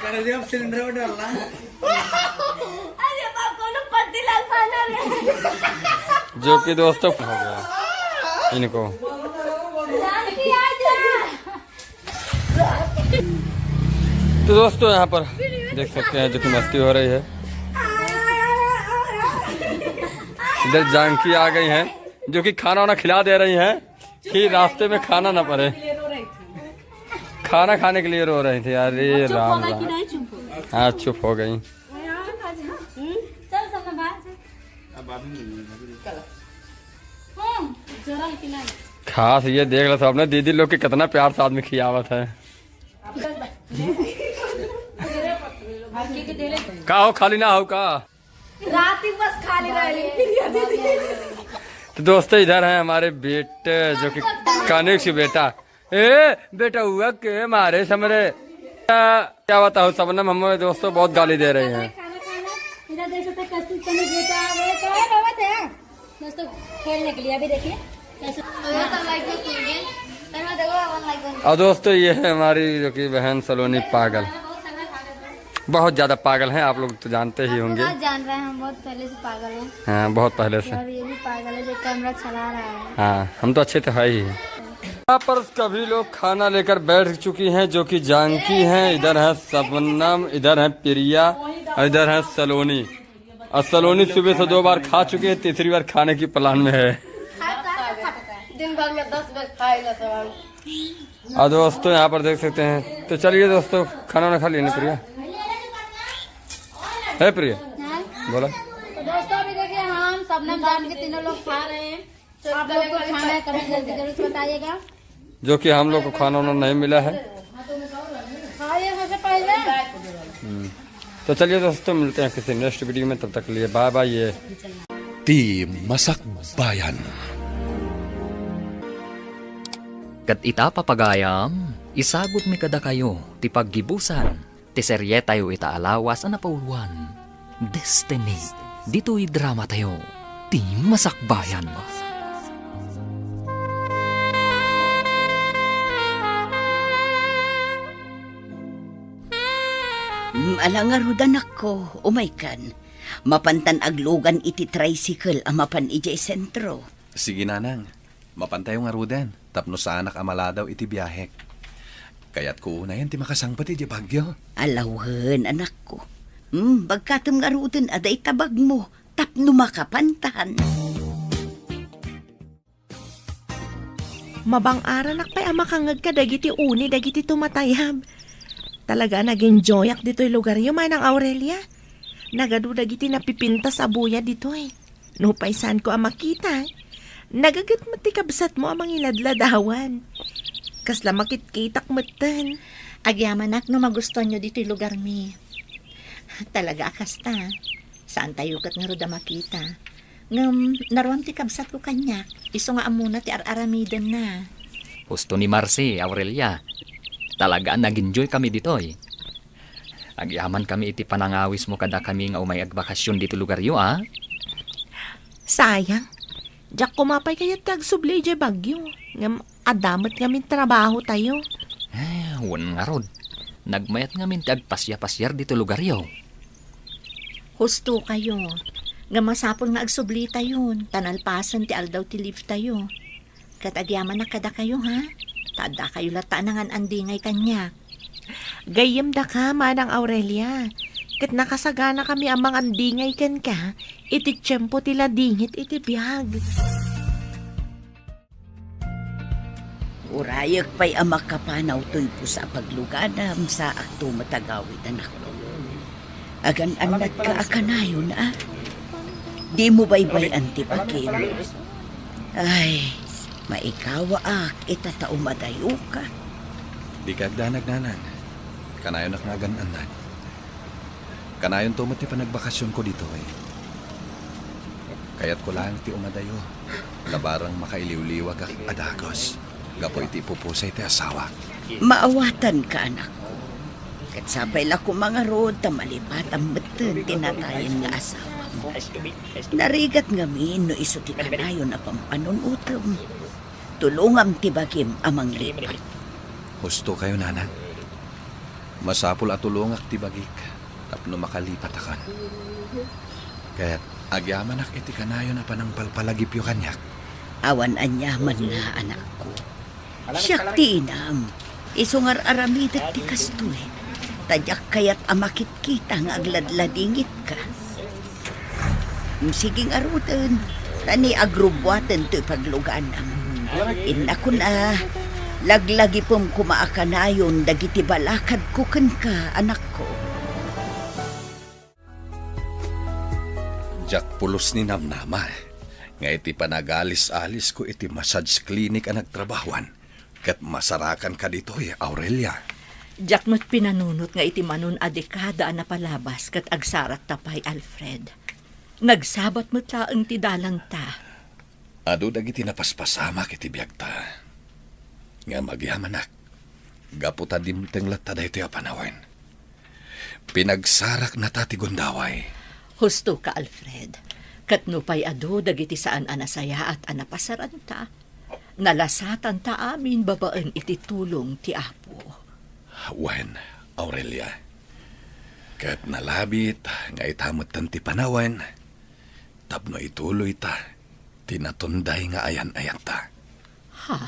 करेजा में सिलेंडर डालना। अरे बाप, कोनो पत्ती लाग पाना रे। जो कि दोस्तों हो गया इनको। जानकी आ जा। तो दोस्तों, यहाँ पर देख सकते हैं जो कि मस्ती हो रही है। इधर जानकी आ गई हैं, जो कि खाना वाना खिला दे रही हैं कि रास्ते में खाना ना पड़े। खाना खाने के लिए रो रही थी। अरे राम राम। हाँ, चुप हो गई। हम्म? चल, सब बाहर चल। हम्म, जरा लेकिन आ। खास ये देख लो सबने, दीदी लोग के कितना प्यार से आदमी खियावत है। का हो, खाली ना हो का? रात ही बस खाली रह ली। तो दोस्तों, इधर है हमारे बेटे जो कि कनिष्क बेटा। ए, बेटा हुआ के मारे समरे। क्या, क्या बताओ सबनम, हम दोस्तों बहुत गाली दे रहे हैं। खाना खाना। इधर देख सकते हैं, कस्तूरी का बेटा आ गया। क्या है बाबा थे? दोस्तों, खेलने के लिए अभी देखिए कैसे। और दोस्तों, ये है हमारी जो कि बहन सलोनी पागल, बहुत ज्यादा पागल है, आप लोग तो जानते ही होंगे। बहुत जान रहे हैं, हम बहुत पहले से पागल हैं। हाँ, बहुत पहले से। और ये भी पागल है जो कैमरा चला रहा है। हाँ, हम तो अच्छे तो है ही। यहाँ पर सभी लोग खाना लेकर बैठ चुकी हैं, जो कि जानकी हैं, इधर है सबनम, इधर है प्रिया और इधर है सलोनी। और सलोनी सुबह से दो बार खा चुकी है, तीसरी बार खाने की प्लान में है। दिन भर में दस बार खाएगा सब। और दोस्तों, यहाँ पर देख सकते हैं, तो चलिए दोस्तों, खाना वाना खा लिए ना प्रिया? है प्रिया? हाँ। बोला। तो दोस्तों, अभी देखिए, हम सबनम जानकी तीनों लोग खा रहे हैं। आप लोग को खाना है, कमेंट जल्दी जरूर से बताइएगा। जो कि हम लोग को खाना वाना नहीं मिला है। हाँ, ये सबसे पहले। हम्म। तो चलिए दोस्तों, मिलते हैं किसी नेक्स्ट वीडियो में, तब तक के लिए बाय बाय। ये Team Masakbayan. Ket ita, papagayam, isagutmi kadakayo ti paggibusan ti serietayo ita a lawas a napauluan, Destiny, ditoy dramatayo, ti Masakbayan. Mm, ala ngarud, anakko, umaykan. Mapantan aglugan iti tricycle a mapan idiay sentro. Sige, nanang. Mapantayo ngaruden, tapno saanak a maladaw iti biahek. Kayatko unayen ti makasangpet idiay Baguio. Ala wen, anakko. Hmm, bagkatem ngaruden a dayta bagmo tapno makapantan. Mabang-aranak pay a makangeg kadagiti uni dagiti tumatayab. Talaga a nag-enjoyak ditoy lugaryo, Manang Aurelia. Nagadu dagiti napipintas a buya ditoy. Nupay saanko a makita, nagaget met ti kabsatmo a mangiladladawan. Kasla makitkitak metten. Agyamanak no magustuanyo ditoy lugarmi. Talaga a kasta. Saantayo ket ngarud a makita. Ngem naruam ti kabsatko kaniak, isu nga ammona ti ar-aramidenna. Husto ni Marcy, Aurelia. Talaga a nag-enjoy kami ditoy. Agyamankami iti panangawismo kadakami nga umay agbakasyon ditoy lugaryo, a? Sayang. Diak koma pay kayat ti agsubli idiay Baguio. Ngem adda met ngamin trabahotayo. Eh, wen ngarud. Nagmayat ngamin ti agpasiapasiar ditoy lugaryo. Hustokayo. Ngem masapul nga agsublitayon, ta nalpasen ti aldaw ti leave-tayo. Ket agyamanak kadakayo, ha? Ta addakayo latta a nangan-andingay kaniak. Gayyem daka, Manang Aurelia. Ket nakasaganakami a mangandingay kenka iti tiempo ti ladingit iti biag. Urayek pay a makapanaw toy pusa a pagluganam, saakto met a gawid, anakko. Agan-annatka a kanayon, a? Dimo baybay-an ti bagim. Ay, maikawaak ita ta umadayoka. Dika agdanag, Nanang. Kanayonak nga agan-annad. Kanayonto met ti panagbakasionko ditoy. Kayatko laeng ti umadayo. Labarang makailiwliwagak a dagus gapu iti ipupusay ti asawak. Maawatanka, anakko. Ket sapay la koma ngarud ta malipatam metten ti natayen nga asawam. Narigat ngamin no isu ti kanayon a pampanunotem. Tulongam ti bagim a manglipat. Hustokayo, Nanang. Masapul a tulongak ti bagik tapno makalipatakan. Ket agyamanak iti kanayon a panangpalpalagipyo kaniak. Awan aniamanna, anakko. Siak ti inam. Isu nga ar-aramidek ti kastoy. Ta diak kayat a makitkita nga agladladingitka. Sige ngaruden, ta ni agrubbuaten toy pagluganam. Inna kuna, laglagipem koma a kanayon dagiti balakadko kenka, anakko. Diak pulos ni namnama nga iti panagalis-alisko iti massage clinic a nagtrabahoan, ket masarakanka ditoy, Aurelia. Diak met pinanunot nga iti manon a dekada a napalabas ket agsarakta pay, Alfred. Nagsabat met laeng ti dalanta. Adu dagiti napaspasamak iti biagta. Ngem agyamanak, gapu ta dimteng latta daytoy a panawen. Pinagsaraknata ti gundaway. Hustoka, Alfred. Ket nupay adu dagiti saan a nasayaat a napasaranta, nalasatanta amin babaen iti tulong ti Apo. Wen, Aurelia. Ket nalabit nga ita metten ti panawen tapno ituloyta ti natunday nga ayan-ayatta. Ha?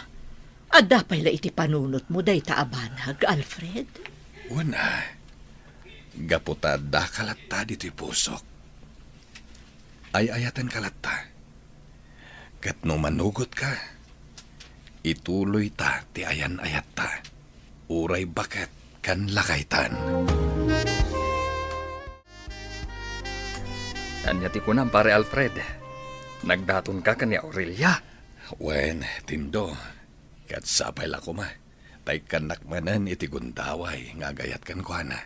Adda pay la iti panunotmo dayta a banag, Alfred? Wen a, gapu ta addaka latta ditoy pusok. Ay-ayatenka latta. Ket no manugotka, ituloyta ti ayan-ayatta. Uray baket ken lakaytan. Ania ti kunam, Pare Alfred? Nagdatonka ken ni Aurelia? Wen, Tindo. Ket sapay la koma, ta ikkannak manen iti gundaway nga agayat kenkuana.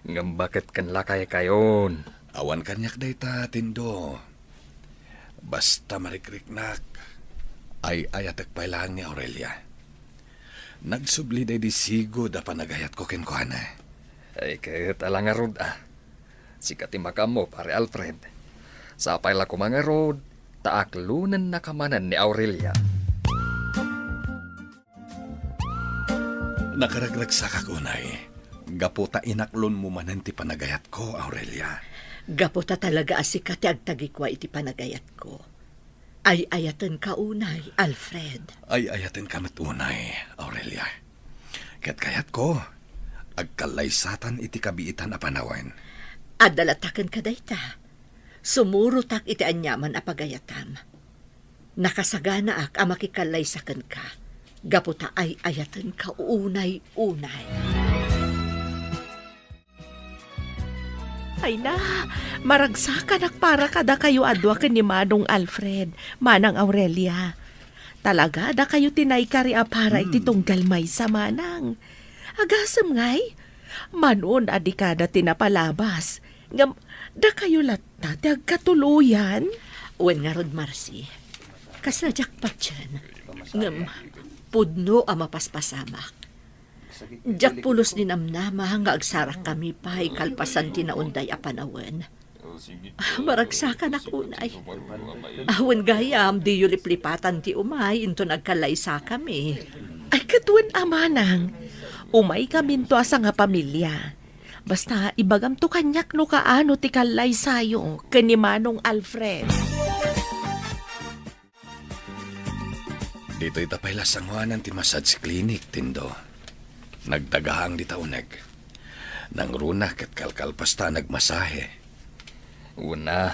Ngem baket ken lakaykayon? Awan kaniak dayta, Tindo. Basta marikriknak, ay-ayatek pay laeng ni Aurelia. Nagsubli daydi sigud a panagayatko kenkuana. Ay, ket ala ngarud a. Sika ti makaammo, Pare Alfred. Sapay la koma ngarud, ta aklonennaka manen ni Aurelia. Nakaragragsakak unay, gapu ta inaklonmo manen ti panagayatko, Aurelia. Gapu ta talaga a sika ti agtagikua iti panagayatko. Ay-ayatenka unay, Alfred. Ay-ayatenka met unay, Aurelia. Ket kayatko, agkallaysatan iti kabiitan a panawen. Adda latta kenka dayta. Sumurotak iti aniaman a pagayatam. Nakasaganaak a makikallaysa kenka, gapu ta ay-ayatenka unay-unay. Ay na, maragsakanak para kadakayo a dua ken ni Manong Alfred, Manang Aurelia. Talaga, dakayo ti naikari a para iti Hmm. tunggal maysa, Manang. Agasem ngay, mano a dekada ti napalabas, ngem dakayo latta ti agkatuloyan? Wen ngarud, Marcy, kasla diak patien, ngem pudno a mapaspasamak. Diak pulos ni namnama nga agsarakkami pay kalpasan ti naunday a panawen. Maragsakanak unay. Awan gayam, diyo liplipatan ti umay inton agkallaysakami. Ay, ket wen a manang, umaykaminto a sangapamilia. Basta ibagamto kaniak no kaano ti kallaysayo ken ni Manong Alfred. Ditoy ta pay la sangoanan ti massage clinic, Tindo. Nagdagaang dita uneg. Nangruna ket kalkalpasta a nagmasahe. Una,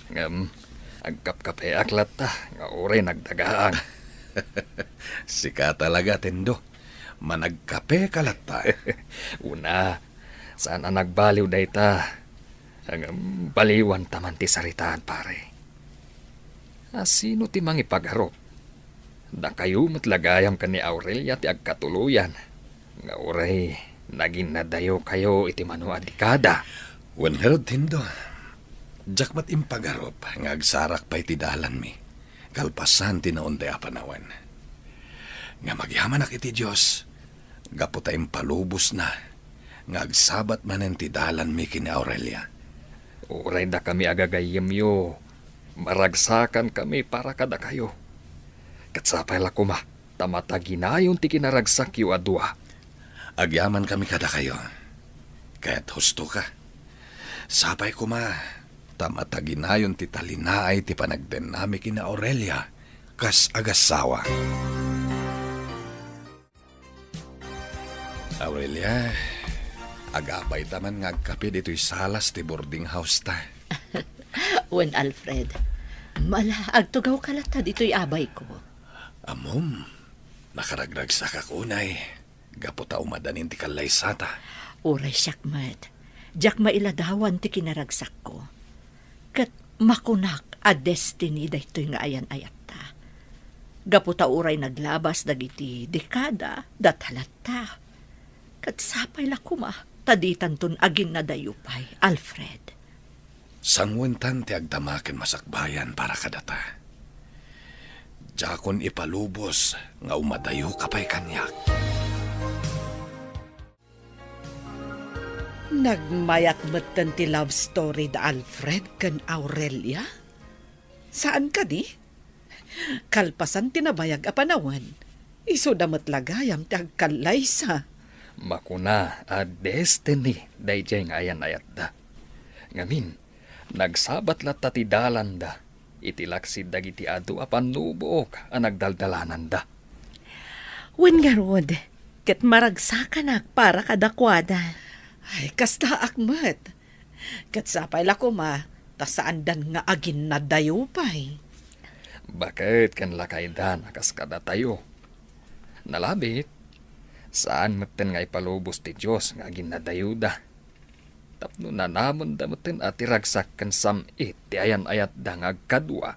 ngem agkapkapeak latta nga uray nagdagaang. Sika talaga, Tindo. Managkape ka latta. Una, saan a nagbaliw dayta. Ngem baliwanta man ti saritaan, pare. A, sino ti mangipagarup? Dakayo met la gayam ken ni Aurelia ti agkatuloyan, nga uray naginnadayokayo iti mano a dekada. Wen ngarud, Tindo, diak met impagarup nga agsarak pay ti dalanmi, kalpasan ti naunday a panawen. Ngem agyamanak iti Dios, gapu ta impalubosna nga agsabat manen ti dalanmi ken ni Aurelia. Uray dakami a gagayyemyo, maragsakankami para kadakayo. Ket sapay la koma ta mataginayon ti kinaragsakyo a dua. Agyamankami kadakayo. Ket husto ka. Sapay koma ta mataginayon ti talinaay ti panagdennami ken ni Aurelia kas agassawa. Aurelia, agapayta man nga agkape ditoy salas ti boarding house ta. Wen, Alfred, mala, agtugawka latta ditoy abayko. Ammom, nakaragragsakak unay, gapu ta umadanin ti kallaysata. Uray siak met, diak mailadawan ti kinaragsakko. Ket makunak a destiny daytoy nga ayan-ayatta. Gapu ta uray naglabas dagiti dekada, data latta. Ket sapay la koma ta ditanton aginnadayo pay, Alfred. Sanguentan ti agdama ken masakbayan para kadata. Diakon ipalubos nga umadayoka pay kaniak. Nagmayat metten ti love story da Alfred ken Aurelia? Saan kadi? Kalpasan ti nabayag a panawen, isuda met la gayam ti agkallaysa. Makuna a destiny daydiay nga ayan-ayatda. Ngamin, nagsabat latta ti dalanda iti laksid dagiti adu a pannubook a nagdaldalananda. Wen ngarud, ket maragsakanak para kadakuada. Ay, kastaak met. Ket sapay la koma, ta saandan nga aginnadayo pay. Baket ken lakaydan a kas kadatayo. Nalabit, saan metten nga ipalubos ti Dios nga aginnadayoda. Tapno nanamenda metten a ti ragsak ken sam-it ti ayan-ayatda nga agkadua.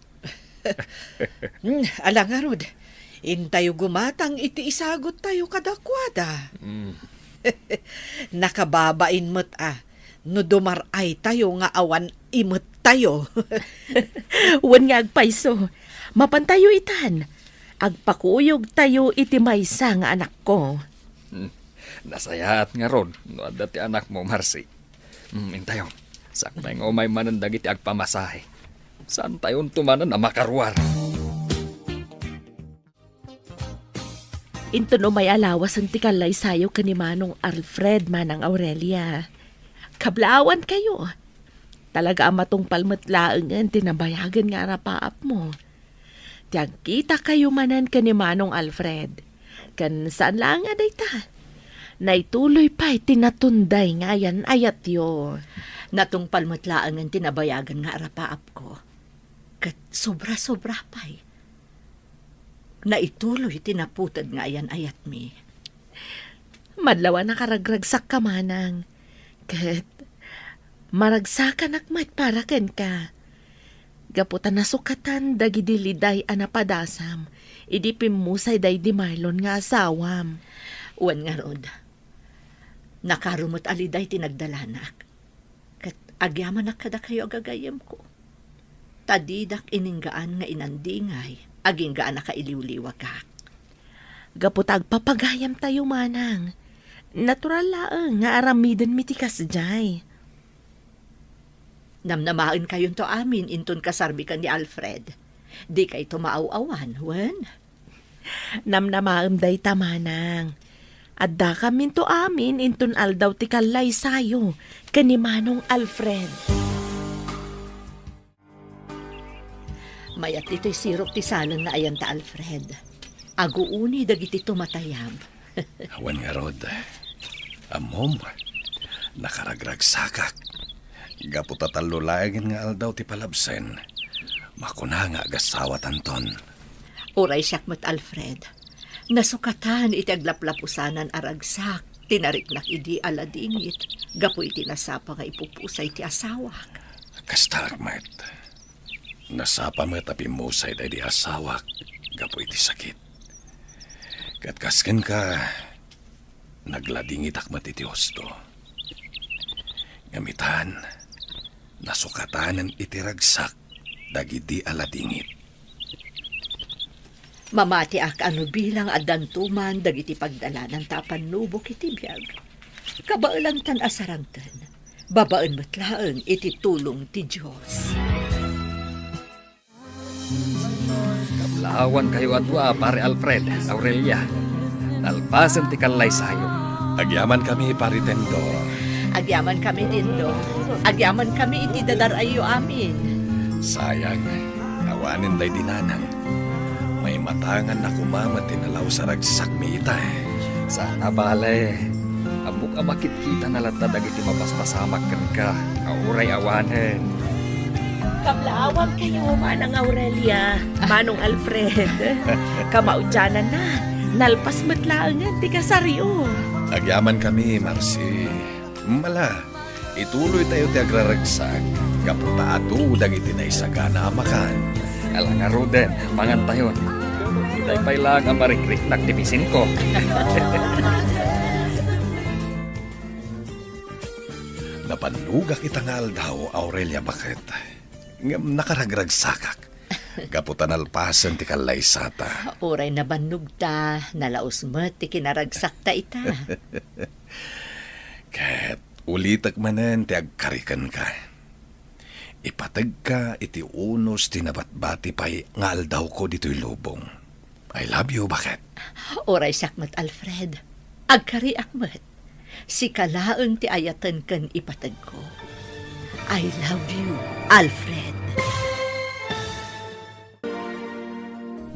Hmm, ala ngarud, intayo gumatang iti isaguttayo kadakuada. Hmm. Nakababain met a no dumar-aytayo nga awan imettayo. Wen nga agpayso, mapantayo itan. Agpakuyogtayo iti maysa nga anakko. Hmm. Nasayaat ngarud no adda ti anakmo, Marcy. Hmm, intayo. Sakbay nga umay manen dagiti agpamasahe. Saantayonto manen a makaruar. Inton umay a lawasen ti kallaysayo ken ni Manong Alfred, Manang Aurelia, kablaawankayo. Talaga a matungpal met laengen ti nabayagen nga arapaapmo. Ti agkitakayo manen ken ni Manong Alfred. Ken saan laeng a dayta, naituloy pay ti natunday nga ayan-ayatyo. Natungpal met laengen ti nabayagen nga arapaapko. Ket sobra-sobra pay. Naituloy ti naputed nga ayan-ayatmi. Madlaw a nakaragragsakka, manang. Ket maragsakanak met para kenka. Gapu ta nasukatan dagidi liday a napadasam idi pimmusayda idi Marlon nga asawam. Wen ngarud, Nakaro met a liday ti nagdalanak. Ket agyamanak kadakayo a gagayyemko. Ta didak ininggaan nga inandingay, agingga a nakailiwliwagak. Gapu ta agpapagayamtayo, manang. Natural laeng nga aramidenmi ti kasdiay. Namnamaenkayonto amin inton kasarmi ken ni Alfred. Dikayto maaw-awan, wen? Namnamaem dayta, manang. Addakaminto amin inton aldaw ti kallaysayo ken ni Manong Alfred. Mayat ditoy sirok ti saleng nga ayanta, Alfred. Aguuni dagiti tumatayab. Awan ngarud. Ammom, nakaragragsakak. Gapu ta tallo laengen nga aldaw ti palabsen, makuna nga agasawatanton. Uray siak met, Alfred. Nasukatan iti aglaplapusanan a ragsak ti nariknak idi aladingit gapu iti nasapa nga ipupusay ti asawak. Kastaak met. Nasapa met a pimmusay daydi asawak gapu iti sakit. Ket kas kenka, nagladingitak met iti husto. Ngem itan, nasukatanen iti ragsak dagidi a ladingit. Mamatiak a no bilang addanto man dagiti pagdalananta a pannubok iti biag. Kabaelantan a sarangten, babaen met laeng iti tulong ti Dios. Kablaawankayo a dua, Pare Alfred, Aurelia. Nalpasen ti kallaysayo. Agyamankami, Pare Tendo. Agyamankami, Tendo. Agyamankami iti dadar-ayyo amin. Sayang, awanen daydi nanang. Maimatanganna koma met ti nalaus a ragsakmi ita. Saan a bale. Ammok a makitkitana latta dagiti mapaspasamak kenka a uray awanen. Kablaawankayo, Manang Aurelia, Manong Alfred. Kamaudiananna, nalpas met laengen ti kasaryo. Agyamankami, Marci. Mala, ituloytayo ti agraragsak gapu ta adu dagiti naisagana a makan. Ala ngaruden, mangantayon. Itay pay laeng a marikriknak ti bisinko. Napannugak ita nga aldaw, Aurelia, baket. Ngem nakaragragsakak. Gapu ta nalpasen ti kallaysata. Uray nabannogta, nalaus met ti kinaragsakta ita. Ket ulitek manen ti agkari kenka. Ipategka iti unos ti nabatbati pay nga aldawko ditoy lubong. I love you, baket. Uray siak met, Alfred. Agkariak met. Sika laeng ti ayaten ken ipategko. I love you, Alfred.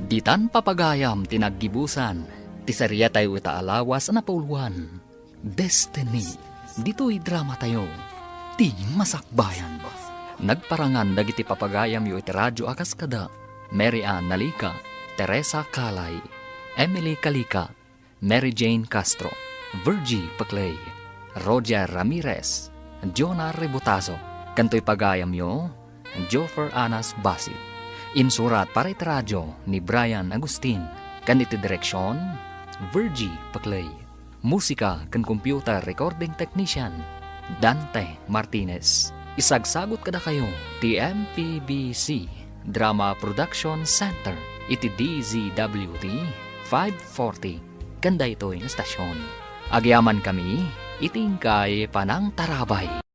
Ditan papagayam ti naggibusan, ti seriatayo ita a lawas a napauluan, Destiny. Ditoy dramatayo, Ti Masakbayan. Nagparangan dagiti papagayamyo iti radio a kas kada Mary Ann Nalica, Teresa Calay, Emily Calica, Mary Jane Castro, Virgie Paclay, Roger Ramirez, Jonah Rebotazo, ken toy pagayamyo, Joffer Anas Basit. Insurat para iti radio ni Brian Agustin, ken iti direksion, Virgie Paclay. Musika ken computer recording technician, Dante Martinez. Isagsagut kadakayo ti M P B C Drama Production Center iti D Z W T five forty ken daytoy nga estasion. Agyamankami iti inkay panangtarabay.